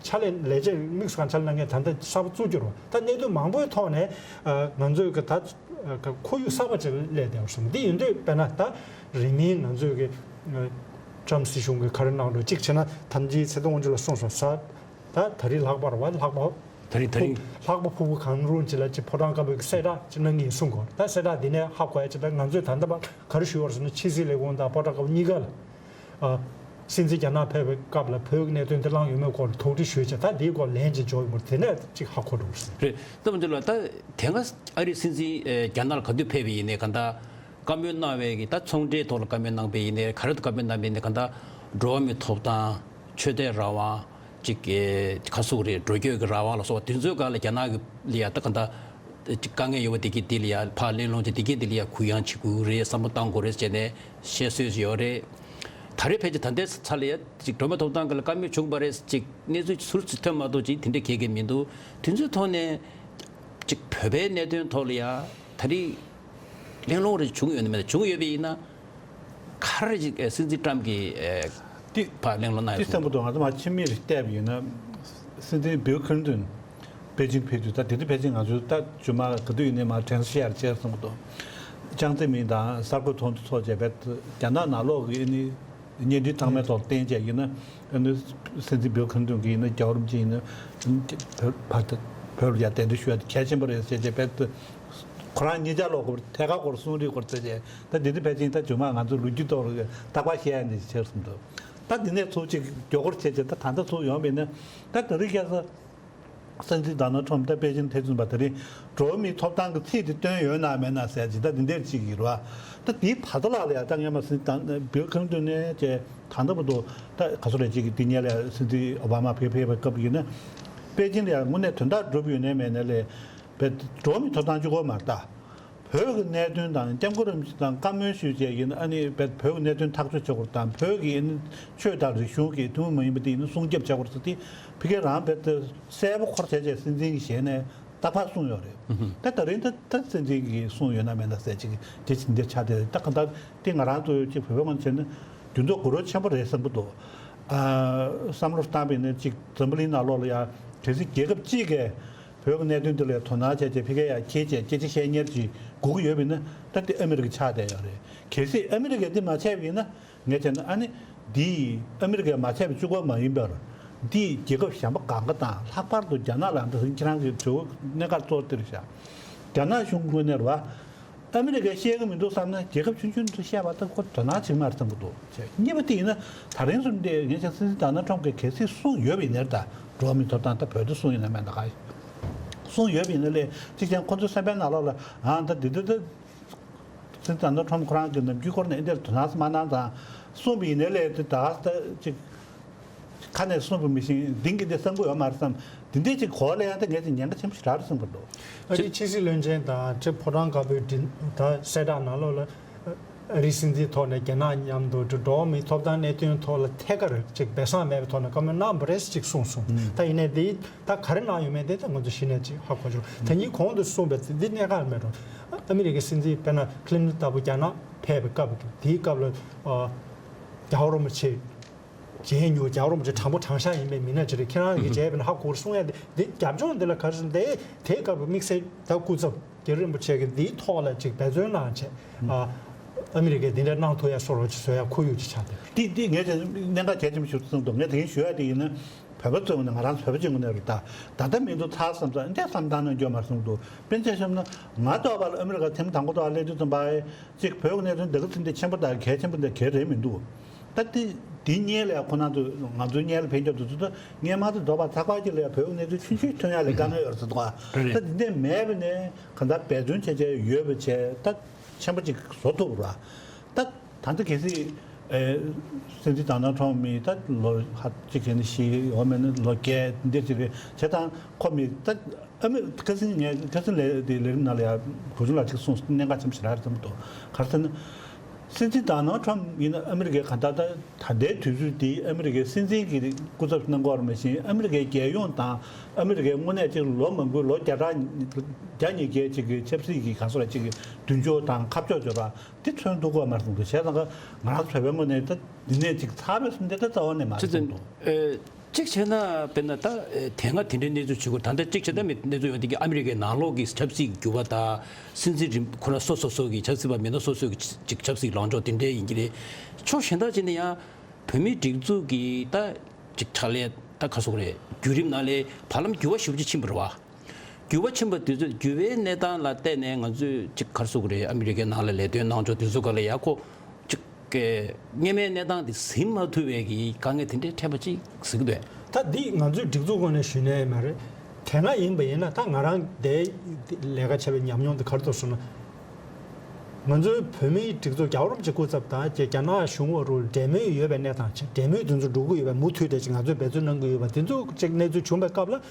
ཕྱག་ལས་ལས་བྱེད་དམིགས་སུ་བཀར་ཕྱག་ལས་གནང་མཁན་ད་ལྟ་གསར་པ་བཙུགས་རྒྱུ་རེད་པ། ད་གནད་དོན་མང་པོའི་ཐོག་ནས་ཨ་ང་ཚོས་ཀྱི་ད་ཁོར་ཡུག་གསར་པ་ཅིག་སླེབས་བསྡད་པ་བཟུང་། འདི་ཡིན་དུས་དཔེར་ན་ད་རིང་མིན་ང་ཚོས་ཀྱི་ཨ་ཀྲམ་སྲིད་གཞུང་གིས་ག་རེ་གནང་འགྲོ་གཅིག་བྱས་ན་ཐམས་ཅད་ཚེ་ཐོག་དབང་ཕྱུག་ལ་གསུངས་སོང་ས། ད་ད་རེས་ལྷག་པར་བ་ལྷག་པར་ ད་རིང་ད་རིང་། ལྷག་པ་ཕུར་བུ་གང་རུང་ཅིག་ལ་ཅིག་ཕོ་བྲང་དཀར་པོའི་གསལ་བསྒྲགས་ཅིག་གནང་གི་ཡིན་གསུང་གོ། ད་གསལ་བསྒྲགས་འདི་ནས་ཧ་གོ་ཡ་ཅིག་ད་ང་ཚོས་ད་ལྟ་བར་ག་རེ་ཞུ་བར་སོང་ན་ཕྱི་སྲིད་ལས་ཁུངས་དང་ཕོ་བྲང་དཀར་པོ་གཉིས་ཀ་ལ། ཨ། སྲིད་འཛིན་རྒྱ་ནག་ཕེབས་པའི་སྐབས་ལ་བོད་ཀྱི་གནད་དོན་དེ་བསླངས་ཡོད་མེད་སྐོར་ལ་དོགས་འདྲི་ཞུས་བྱས། ད་འདིའི་སྐོར་ལན་ཅིག་འབྱོར་ཡོང་གི་མ་རེད། དེ་ནས་ཅིག་ཧ་གོ་འགྲོ་གི་རེད། རེད། ད་མ་འདི་ལ་ད་དེ་སྔ་ཨ་རིའི་སྲིད་འཛིན་ཨེ་རྒྱ་ནག་ལ་ག་དུས་ཕེབས་པ་ཡིན་ནའི་གང་ལྟར་བཀའ་མོལ་གནང་བའི་གི་ད་ཚོང་འབྲེལ་ཐོག་ལ་བཀའ་མོལ་གནང་པ་ཡིན་ནའི་ག་རེ་བཀའ་མོལ་གནང་པ་ཡིན་ནའི་གང་ལྟར་འགྲོ་བ་མིའི་ཐོབ་ཐང་ཆོས་དད་རང་དབང་ཅིག་གི་ག་ཟེར་དགོས་རེད། འགྲོ་སྐྱོད་ཀྱི་རང་དབང་ལ་སོགས་པ་དེ་ཚོའི་སྒང་ལ་རྒྱ་ནག་གི་ལ་ཡ་ད་གང་ལྟར་དཀའ་ངལ་ཡོད་པ་དེ་གི་དེ་ལ་ཡ་ཕར་གླེང་སློང་བྱས་དེ་གི་དེ་ལ་ཡ་གུ་ཡངས་བྱེད་དགོས་རེད། བསམ་བློ་གཏང་དགོས་རེད་ཟེར་ནས་བཤད་སྲོལ་ཞིག་ཡོད་རེད། ད་རེས་ཕལ་ཆེར་ད་ལྟའི་ཆ་ལ་ཡ་ཅིག་འགྲོ་བ་མིའི་ཐོབ་ཐང་སྒང་ལ་བཀའ་མོལ་བྱུང་བ་རེད། ཅིག་གནས་ཚུལ་ཟུར་ཅིག་ཐོན་མ་གཏོགས་ཅིག་དེ་འདྲ་གང་ཡང་མི་འདུག་དེ་ཚོའི་ཐོག་ནས་ཅིག་བོད་པའི་གནད་དོན་ཐོག་ལ་ཡ་ད་རེས་གླེང་སློང་རེ་བྱུང་ཡོད་ན་མེད་ན། བྱུང་ཡོད་པ་ཡིན་ན་ག་རེ་ཅིག་ཨེ་སྲིད་འཛིན་ཊམ་གྱིས་ཨེ་ཏི་ཕར་གླེང་སློང་གནང་ཏི་ཡོད་སོང་། སེམས་པ་དང་ང་ཚོ་མ་ཕྱི་མིག་རེ་བལྟས་པ་ཡིན་ན། སྲིད་འཛིན་བིལ་ཁི་ལིན་ཏོན་པེ་ཅིང་ཕེབས་དུས། ད་དེ་དུས་ཕལ་ཆེར་ང་ཚོ་ད་ཇུ་མ་ག་དུས་ཡིན་ནའི་མར་དྲན་གསོ་ཞུ་ཡག་བྱས་སོང་གི་འདུག་ཅང་ཙེ་མིན་དང་གསར་འགོད་ཚོགས་འདུ་ཚོགས་བྱས་པའི་རྒྱ་ནག་ནང་ལོགས་ཀྱི་ཨ་ནི་བརྙན་འཕྲིན་ཚང་མའི་ཐོག་བསྟན་བྱས་ཡིན་ན། ཨ་ནི་སྲིད་འཛིན་བིལ་ཁི་ལིན་ཏོན་གྱིས་ཡིན་ན་རྒྱལ་བ་རིན་པོ་ཆེ་ཡིན་ན་བོད་བར་དུ་བོད་ལ་ཡ་གདན་འདྲེན་ཞུ་ཡ་དེ་གལ་ཆེན་པོ་རེད་ཟེར་བྱས་པའི་ཁོ་རང་གཉིས་ཆ་ལོག་གི་ཐད་ཀར་སྐོར་གསུང་རེས་སྐོར་ཟེར་བྱས། ད་འདི་དུས་ཕལ་ཆེར་ད་ཇུ་མ་ང་ཚོ་ལོ་རྒྱུས་ཐོག་ལ་རྟག་པར་བཤད་ཡ་འདི་ཆགས་སོང་འདུག་ད་འདི་ནས་ཚུར་ཅིག་མགྱོགས་པོར་བྱས་བྱས་ད་ད་ལྟ་ཚུར་ཡོང་བ་ཡིན་ན། ད་དེ་རིང་ཁ་སང་སྲིད་འཛིན་ཌོ་ནལ་ཊམ་ད་པེ་ཅིང་ཐེ་ཚོམ་པ་དེ་རིང་འགྲོ་བ་མིའི་ཐོབ་ཐང་གི་ཚིག་དེ་བཏོན་ཡོད་ན་མེད་ན་ཟེར་ཅིག་ད་འདི་འདྲ་ཅིག་ཡོད་རེད་བ། ད་དེའི་བར་དོ་ལ་ལ་ཡ་ད་སྔོན་མ་སྲིད་ད་བིལ་ཁི་ལིན་ཏོན་ནས་བྱས་ད་ལྟ་བར་དུ་ད་ག་ཚོད་རེད་ཅིག་གི་དེ་སྔོན་ལ་ཡ་སྲིད་འཛིན་ཨོ་བྷ་མ་ཕེབས་ཕེབས་པའི་སྐབས་ཡིན་ན། པེ་ཅིང་ལ་ཡ་དངོས་གནས་དོན་དག་འགྲུབ་ཡོད་ནའི་མེད་ནའི་ལས་བྱས་འགྲོ་བ་མིའི་ཐོབ་ཐང་གཅིག་པོ་མ་རེད་ད། བོད་ཀྱི་གནད་དོན་དང་། སྐྱབས་མགོན་རིན་པོ་ཆེ་དང་བཀའ་མོལ་ཞུས་བྱས་ཡིན་ན་ཨ་ནི་བོད་ཀྱི་གནད་དོན་ཐག་གཅོད་བྱེད་དགོས་དང་། བོད་ཀྱི་ཨ་ནི་ཆོས་དང་རིག་གཞུང་གི་ཐུན་མོང་མ་ཡིན་པ་དེ་ཡིན་ན་སྲུང་སྐྱོབ་བྱེད་དགོས་ཟེར་དེ་ཕ་གི་རང་བོད་དུ་གསལ་པོ་འཁོར་བྱས་བྱས་སྲིད་འཛིན་གྱི་ཞལ་ནས་རྟག་པར་གསུངས་ཡོད་རེད། ད་ད་རིང་ད་ད་སྲིད་འཛིན་གྱིས་གསུངས་ཡོད་ན་མེད་ན་ཟེར་ཅིག་དེ་ཕྱིན་དེ་ཆགས་བསྡད་རེད། ད་གང་ལྟར་དེ་ང་རང་ཚོ་ཅིག་བོད་པ་ངོས་ནས་བྱས་ན་འགྱུར་ལྡོག་དགོས་རོགས་ཆེན་པོ་རེད་བསམ་གྱི་འདུག་ཨ། བསམ་བློ་བཏང་བ་ཡིན་ན་ཅིག་འཛམ་བུ་གླིང་ནང་ལོགས་ལ་ཡ་གལ་སྲིད་རྒྱལ་ཁབ་གཅིག་གིས་བོད་ཀྱི་གནད་དོན་འདི་ལ་དོ་སྣང་བྱས་བྱས་ཕ་གིར་ཡ་འཁྱེར་བྱས་སྐད་ཆ་བཤད་མཁན་ཅིག་དགོས་ཀྱི་ཡོད་པ་ཡིན་ན་ད་དེ་ཨ་མི་རི་ཀ་ཆགས་བསྡད་ཡོད་རེད། གལ་སྲིད་ཨ་མི་རི་ཀས་འདི་མ་བྱས་པ་ཡིན་ན་ངས་བྱས་ན་ཨ་ནི་འདི་ཨ་མི་རི་ཀས་མ་བྱས་པ་གཅིག་པོ་མ་ཡིན་པར་འདི་རྒྱལ་ཁབ་གཞན་པ་གང་ག་དང་ལྷག་པར་དུ་རྒྱ་ནག་ལ་འདི་ཁྱེད་རང་གིས་ཇོ་བོ་གནད་འགག་གཙོ་བོ་དེ་རེད་ཤག་རྒྱ་ནག་གཞུང་ངོས་ནས་རེད་བ། ཨ་མི་རི་ཀས་བཤད་ཀྱི་མི་འདུག་བསམ་ན་རྒྱལ་ཁབ་ཆུང་ཆུང་ཚོས་བཤད་པ་ད་ཁོ་དོ་སྣང་བྱེད་ཀྱི་མ་རེད་བསམ་གྱི་འདུག་བྱས། གཉིས་པ་དེ་ཡིན་ན་ད་རིང་བཟོ་འདི་ངས་ཀྱང་སྲིད་འཛིན་ཌོ་ནལ་ཊམ་གྱིས་གལ་སྲིད་གསུངས་ཡོད་པ་ཡིན་ནའི་ད་འགྲོ་བ་མིའི་ཐོབ་ཐང་ད་བོད་དུ་གསུངས་ཡོད་ན་མེད་ན་ག་གསུངས་ཡོད་པ་ཡིན་ན་ལས་གཅིག་ཀྱང་ཁོ་ཚོའི་སེམས་པའི་ནང་ལོགས་ལ་ཨང་ད་འདི་འདི་ད་སྲིད་འཛིན་ཌོ་ནལ་ཊམ་ཁོ་རང་གི་ནམ་རྒྱུན་སྐོར་ནས་འདིར་དོ་སྣང་མ་གནང་ཙང་གསུངས་པ་ཡིན་ནའི་ལས་དེ་ད་ད་ཅིག་ཁ་ནས་གསུངས་པ་མི་ཤེས། འདིང་གི་འདི་གསང་དགོས་ཡོད་མ་རེད་བསམ། འདི་འདྲས་ཅིག་གོ་ལ་ཡང་ད་ངས་ཅིག་ཉེན་ཁ་ཆེན་པོ་ཞིག་རག་རེད་བསམ་གྱི་འདུག་ཨ་རིའི་ཕྱི་སྲིད་བློན་ཆེན་དང་ཅིག་ཕོ་བྲང་དཀར་པོའི་མགྲིན་ད་གསལ་བསྒྲགས་ནང་ལོགས་ལ་ཨ་རིའི་སྲིད་འཛིན་ཐོག་ནས་རྒྱ་ནག་མཉམ་དུ་འགྲོ་བ་མིའི་ཐོབ་ཐང་གནད་དོན་ཐོག་ལ་ཐད་ཀར་ཅིག་སྦས་གསང་མེད་པའི་ཐོག་ནས་བཀའ་མོལ་གནང་བ་རེད་ཅིག་གསུངས་སོང་། ད་ཡིན་ནའི་འདི་ད་ག་རེ་གནང་ཡོད་མེད་དེ་ད་ང་ཚོ་གཞི་ནས་ཅིག་ཧ་གོ་ཆོག་ད་ཉིན་གོང་དུ་གསུངས་པའི་འདི་གནད་འགག་མེད་འགྲོ། ཨ་མི་རི་ཀའི་སྲིད་འཛིན་དཔེར་ན་ཁི་ལིན་ཏོན་ལྟ་བུ་རྒྱ་ནག་ཕེབས་པའི་སྐབས་དེའི་སྐབས་ལ་ཨ་རྒྱལ་བ་རིན་པོ་ཆེ་མཇལ་མྱོང་། རྒྱལ་བ་རིན་པོ་ཆེ་དྲང་པོ་དྲང་བཞག་ཡིན་པའི་མི་སྣ་ཅིག་རེད། ཁྱེད་རང་གིས་མཇལ་བ་ཡིན་ན་ཧ་གོ་གསུང་ཡ་དེ་འདི་རྒྱབ་ལྗོངས་འདི་ལ་ག་རེ་ཟེར་ན་དེ་དེའི་སྐབས་དམིགས་བསལ་ད་སྐུ་ཚབ་རྒྱལ་བ་རིན་པོ་ཆེ་གིས་འདིའི་ཐོག་ལ་ཅིག་འབད་བརྩོན་གནང་བྱས་ཨ་ཨ་མི་རི་ཀས་འདི་འདྲ་གནང་ཐུབ་ཡ་བཟོ་རོགས་ཅིག་བཟོ་ཡ་ཁོར་ཡུག་ཅིག་ཆགས་བསྡད། འདི་འདི་ངས་ཀྱང་གནད་འགག་གལ་ཆེན་པོ་ཞིག་གསུངས་འདུག་ངས་དེ་རིང་ཞུ་ཡ་དེ་ཡིན་ན། བོད་པ་ཚོའི་ངོས་ནས་ང་རང་ཚོ་བོད་པ་ཅིག་ངོས་ནས་རེད་ད། ད་ལྟ་མི་འདུག་ཚར་བསམ་ཙང་འདི་བསམ་བཏང་གནང་རྒྱུ་མ་རེད་བསམ་འདུག་དཔེར་ཆ་བཞག་ན་ང་ཐོག་བར་ཨ་མི་རི་ཀ་ཐེངས་དང་པོ་ཐོག་སླེབས་དུས་ཙམ་པ་ཨེ་ཅིག་བོད་ཀྱི་གནད་དོན་འདི་ག་ཚོད་འདི་ཆེན་པོ་དང་གལ་ཆེན་པོ་འདི་གལ་རེད་མི་འདུག་ད་དེ་དེ་སྔོན་ལ་ཡང་ཁོ་རང་ཚོ་ང་ཚོའི་སྔོན་ལ་ཕེབས་རྒྱབ་དུས་ཚོད་ད་སྔོན་མ་དེ་རྫོགས་པ་ཚགས་པར་གཅིག་ལ་ཡང་བོད་ཀྱི་གནད་དོན་ཆུང་ཆུང་ཐོན་ཡག་ལ་དཀའ་ངལ་ཡོད་རེད་ཟེར་འདུག་ག་ད་དེ་འདྲ་མེད་པ་ནས་གང་ལྟར་འབད་བརྩོན་བྱས་བྱས་ཡོད་པ་བྱས་ད་ཆེན་པོ་ཅིག་བཟོ་ཐུབ་ར། ད་ད་ལྟ་གལ་སྲིད་ཨེ་སྲིད་འཛིན་ཌོ་ནལ་ཊམ་མི་ད་ལོ་ཧ་ཅིག་གི་ནི་ཞིག་ཡོད་མེད་ནི་ལོ་བརྒྱད་འདི་ཅིག་རེད་བྱས་ཙང་ཁོ་མི་ད། ཨ་མི་ཁ་སང་ངས་ཁ་སང་ལས་དེ་ལས་རིམ་ནང་ལ་ཡ་བུ་ཆུང་ལགས་ཅིག་གསུངས་གནད་འགག་ཆེན་པོ་ཞིག་རག་རེད་བསམ་གྱི་འདུག་ག་རེ་ཟེར་ན། སྲིད་འཛིན་ཌོ་ནལ་ཊམ་ཡིན་ན་ཨ་མི་རི་ཀའི་གང་ལྟར་ད་ད་ལྟའི་དུས་ཚོད་འདི་ཨ་མི་རི་ཀའི་སྲིད་འཛིན་གྱི་སྐུ་ཚབ་གནང་གི་ཡོད་རེད། མ་གཞི་ཨ་མི་རི་ཀའི་རྒྱལ་ཡོངས་དང་ཨ་མི་རི་ཀའི་དངོས་གནས་ཅིག་ལོ་མང་པོའི་ལོ་བརྒྱ་ཕྲག་བརྒྱ་ཉིས་བརྒྱའི་ཅིག་གི་ཆབ་སྲིད་ཀྱི་གང་ཟེར་ཅིག་གི་མདུན་ལྕོག་དང་ཁ་ཕྱོགས་འཇོག་པ་འདི་མཚོན་ཐུབ་ཀྱི་ཡོད་མ་རེད་བསམ་གྱི་འདུག་བྱས་ཙང་ང་རང་ཚོ་བོད་པའི་ངོས་ནས་ད་འདི་ནས་ཅིག་ཚར་བས་སོང་འདི་ད་རྩ་བ་ནས་མ་རེད་བསམ་གྱི་འདུག་གཅིག་བྱས་ན་དཔེར་ན་ད་ཨེ་དེ་སྔ་དེ་འདྲའི་གནས་ཚུལ་བྱུང་གི་ད་ལྟ་གཅིག་བྱས་ན་མི་གནས་ཚུལ་ཡོང་དེ་གི་ཨ་མི་རི་ཀའི་ནང་ལོགས་ཀྱི་ཆབ་སྲིད་འགྱུར་བ་དང་སྲིད་འཛིན་རིམ་ཁོ་ན་སོ་སོ་སོ་གི་ཆབ་སྲིད་པ་མི་སྣ་སོ་སོ་གི་ཅིག་ཆབ་སྲིད་ལངས་ཕྱོགས་དེ་འདྲའི་ཡིན་གྱི་རེད། ཕྱོགས་གཞན་དག་ཅིག་ནས་ཡང་བོད་མིའི་སྒྲིག་འཛུགས་ཀྱི་ད་ཅིག་ཕྱག་ལས་ ད་ག་རེ་ཟེར་དགོས་རེད། བརྒྱུད་རིམ་ནང་ལ་བར་ལམ་འགྱུར་བ་ཞེ་པོ་ཅིག་ཕྱིན་པ་རེད་བ། འགྱུར་བ་ཕྱིན་པ་དེ་ཚོ་འགྱུར་བའི་གནས་སྟངས་ལ་བལྟས་ནས་ང་ཚོས་ཅིག་ག་རེ་ཟེར་དགོས་རེད། ཨ་མི་རི་ཀའི་ནང་ལ་ལས་དོན་གནང་ཕྱོགས་དེ་ཚོ་སྒང་ལ་ཡ་ཁོ་ཅིག་གི་སྔོན་མའི་གནས་སྟངས་དེ་ཟིན་མ་ཐུབ་པའི་གི་དཀའ་ངལ་དེ་འདྲའི་འཕྲད་པ་ཅིག་གཟིགས་ཀྱི་འདུག་གས། ད་འདི་ང་ཚོའི་སྒྲིག་འཛུགས་ངོས་ནས་ཞུས་ནའི་མ་རེད། དེ་སྔ་ཡིན་པ་ཡིན་ན་ད་ང་རང་དེ་ལས་ཀ་བྱས་པའི་ཉམས་མྱོང་དེ་ག་རེ་འདུག་ཟེར་ན། ང་ཚོའི་བོད་མིའི་སྒྲིག་འཛུགས་རྒྱལ་བ་རིན་པོ་ཆེའི་སྐུ་ཚབ་དང་རྒྱ་རྒྱ་ནག་གཞུང་བར་དུ་འབྲེལ་མོལ་ཡོད་པའི་གནས་སྟངས་བྱས། འབྲེལ་མོལ་དེ་ཚོ་འགྲོ་གི་ཡོད་པས་མུ་མཐུད་དེ་ཅིག་ང་ཚོས་འབད་བརྩོན་གནང་གི་ཡོད་པ་དེ་ཚོ་ཅིག་གནས་ཚུལ་བྱུང་བའི་སྐབས་ལ།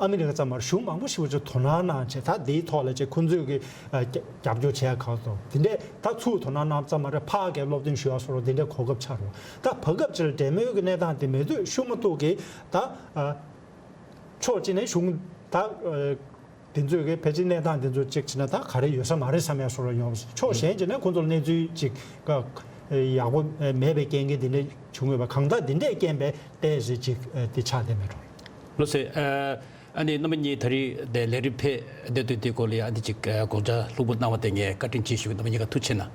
ཨ་མི་རི་ཀ་ཙམ་མ་རེད། གཞུང་མང་པོ་ཞིག་ཅིག་དོ་སྣང་གནང་བྱས། ད་དེའི་ཐོག་ལ་ཅིག་ཁོང་ཚོས་ཀྱི་ཨ་རྒྱ་རྒྱབ་སྐྱོར་བྱས་ཁག་སོང་། དེ་འདྲས་ད་ཚུར་དོ་སྣང་གནང་ཙམ་མ་རེད། ཕར་གྱི་སློབ་སྟོན་ཞུ་བ་སོགས་དེ་འདྲས་གོ་སྐབས་ཆགས་རེད། ད་བར་སྐབས་ཅིག་ལ་འབྲེལ་མོལ་གྱི་གནས་སྟངས་དེ་མེད་དུས་ཤུགས་མ་ཐུག་གི་ད་ཨ་ཕྱོགས་གཅིག་ནས་གཞུང་ད་ཨ་དེ་ཚོས་ཀྱི་ཕལ་ཆེར་གནས་སྟངས་དེ་ཚོ་ཅིག་བྱས་ན་ད་ག་རེ་ཡོད་ས་མ་རེད་བསམ་ཡ་སོགས་ལ་ཡོང་བ། ཕྱོགས་གཞན་ཅིག་ནས་ཁོང་ཚོར་གནས་ཚུལ་ཅིག་ཡག་པོ་མེད་པའི་རྐྱེན་གྱིས་དེ་འདྲས་བྱུང་ཡོད་པ། གང་ལྟར་དེ་འདྲས་རྐྱེན་པས་ཏོག་ཙམ་ཅིག་དེ་ཆགས་བསྡད་མེད་འགྲོ། ལགས་སོ། ཨ་ནི་རྣམ་པ་གཉིས་ད་རེས་དེ་ལས་རིམ་ཕེབས་བསྡད་དུས་དེ་སྐོར་ལ་ཡང་ཨ་ནི་ཅིག་དགོངས་འཆར་ལྷུག་པོ་གནང་བ་དེ་ངས་བཀའ་དྲིན་ཆེ་ཞུ་གི། རྣམ་པ་གཉིས་ཀ་ཐུགས་རྗེ་གནང་།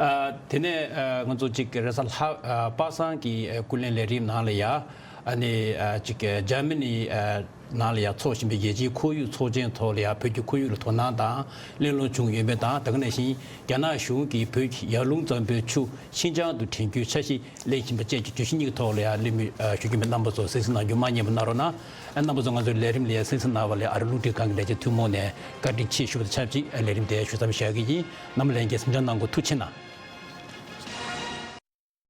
ཨ་དེ་ནས་ཨ་ང་ཚོ་ཅིག་རེས་གཟའ་ལྷག་ཨ་པ་སངས་ཀྱི་ཨ་སྐུ་ལས་ལས་རིམ་ནང་ལ་ཡ་ཨ་ནི་ཨ་ཅིག་འཇར་མ་ནི་ཨ་ནང་ལ་ཡ་འཚོགས་བཞིན་པའི་རྒྱལ་སྤྱིའི་ཁོར་ཡུག་ཚོགས་ཆེན་ཐོག་ལ་ཡ་བོད་ཀྱི་ཁོར་ཡུག་ལ་དོ་སྣང་དང་གླེང་སློང་བྱུང་ཡོད་མེད་དང་། ད་ག་ནང་བཞིན་རྒྱ་ནག་གཞུང་གིས་བོད་ཀྱི་ཡར་ཀླུང་གཙང་པོའི་ཆུ་ཤིན་ཅང་དུ་འདྲེན་རྒྱུའི་འཆར་གཞི་གླེང་བཞིན་པ་བཅས་ཀྱི་བརྗོད་གཞི་གཉིས་ཀྱི་ཐོག་ལ་ཡང་གླེང་མོལ་ཨ་ཞུ་རྒྱུ་མེད། རྣམ་པ་ཚོ་གསན་གཟིགས་གནང་རྒྱུ་མ་བསྙེལ་བ་གནང་རོགས་གནང་། ཨ་རྣམ་པ་ཚོ་ང་ཚོའི་ལས་རིམ་ལ་ཡང་གསན་གཟིགས་གནང་བ་ལ་ཨ་རི་རླུང་འཕྲིན་ཁང་གི་ལས་བྱེད་ཐུན་མོང་ནས་བཀའ་དྲིན་ཆེ་ཞུ་བ་དང་ཆབས་ཅིག་ཨ་ལས་རིམ་དེ་ཞུ་མཚམས་བཞག་གི་ཡིན། རྣམ་པ་ལྷན་རྒྱས་གཟིམ་འཇགས་གནང་དགོས། ཐུགས་རྗེ་གནང་།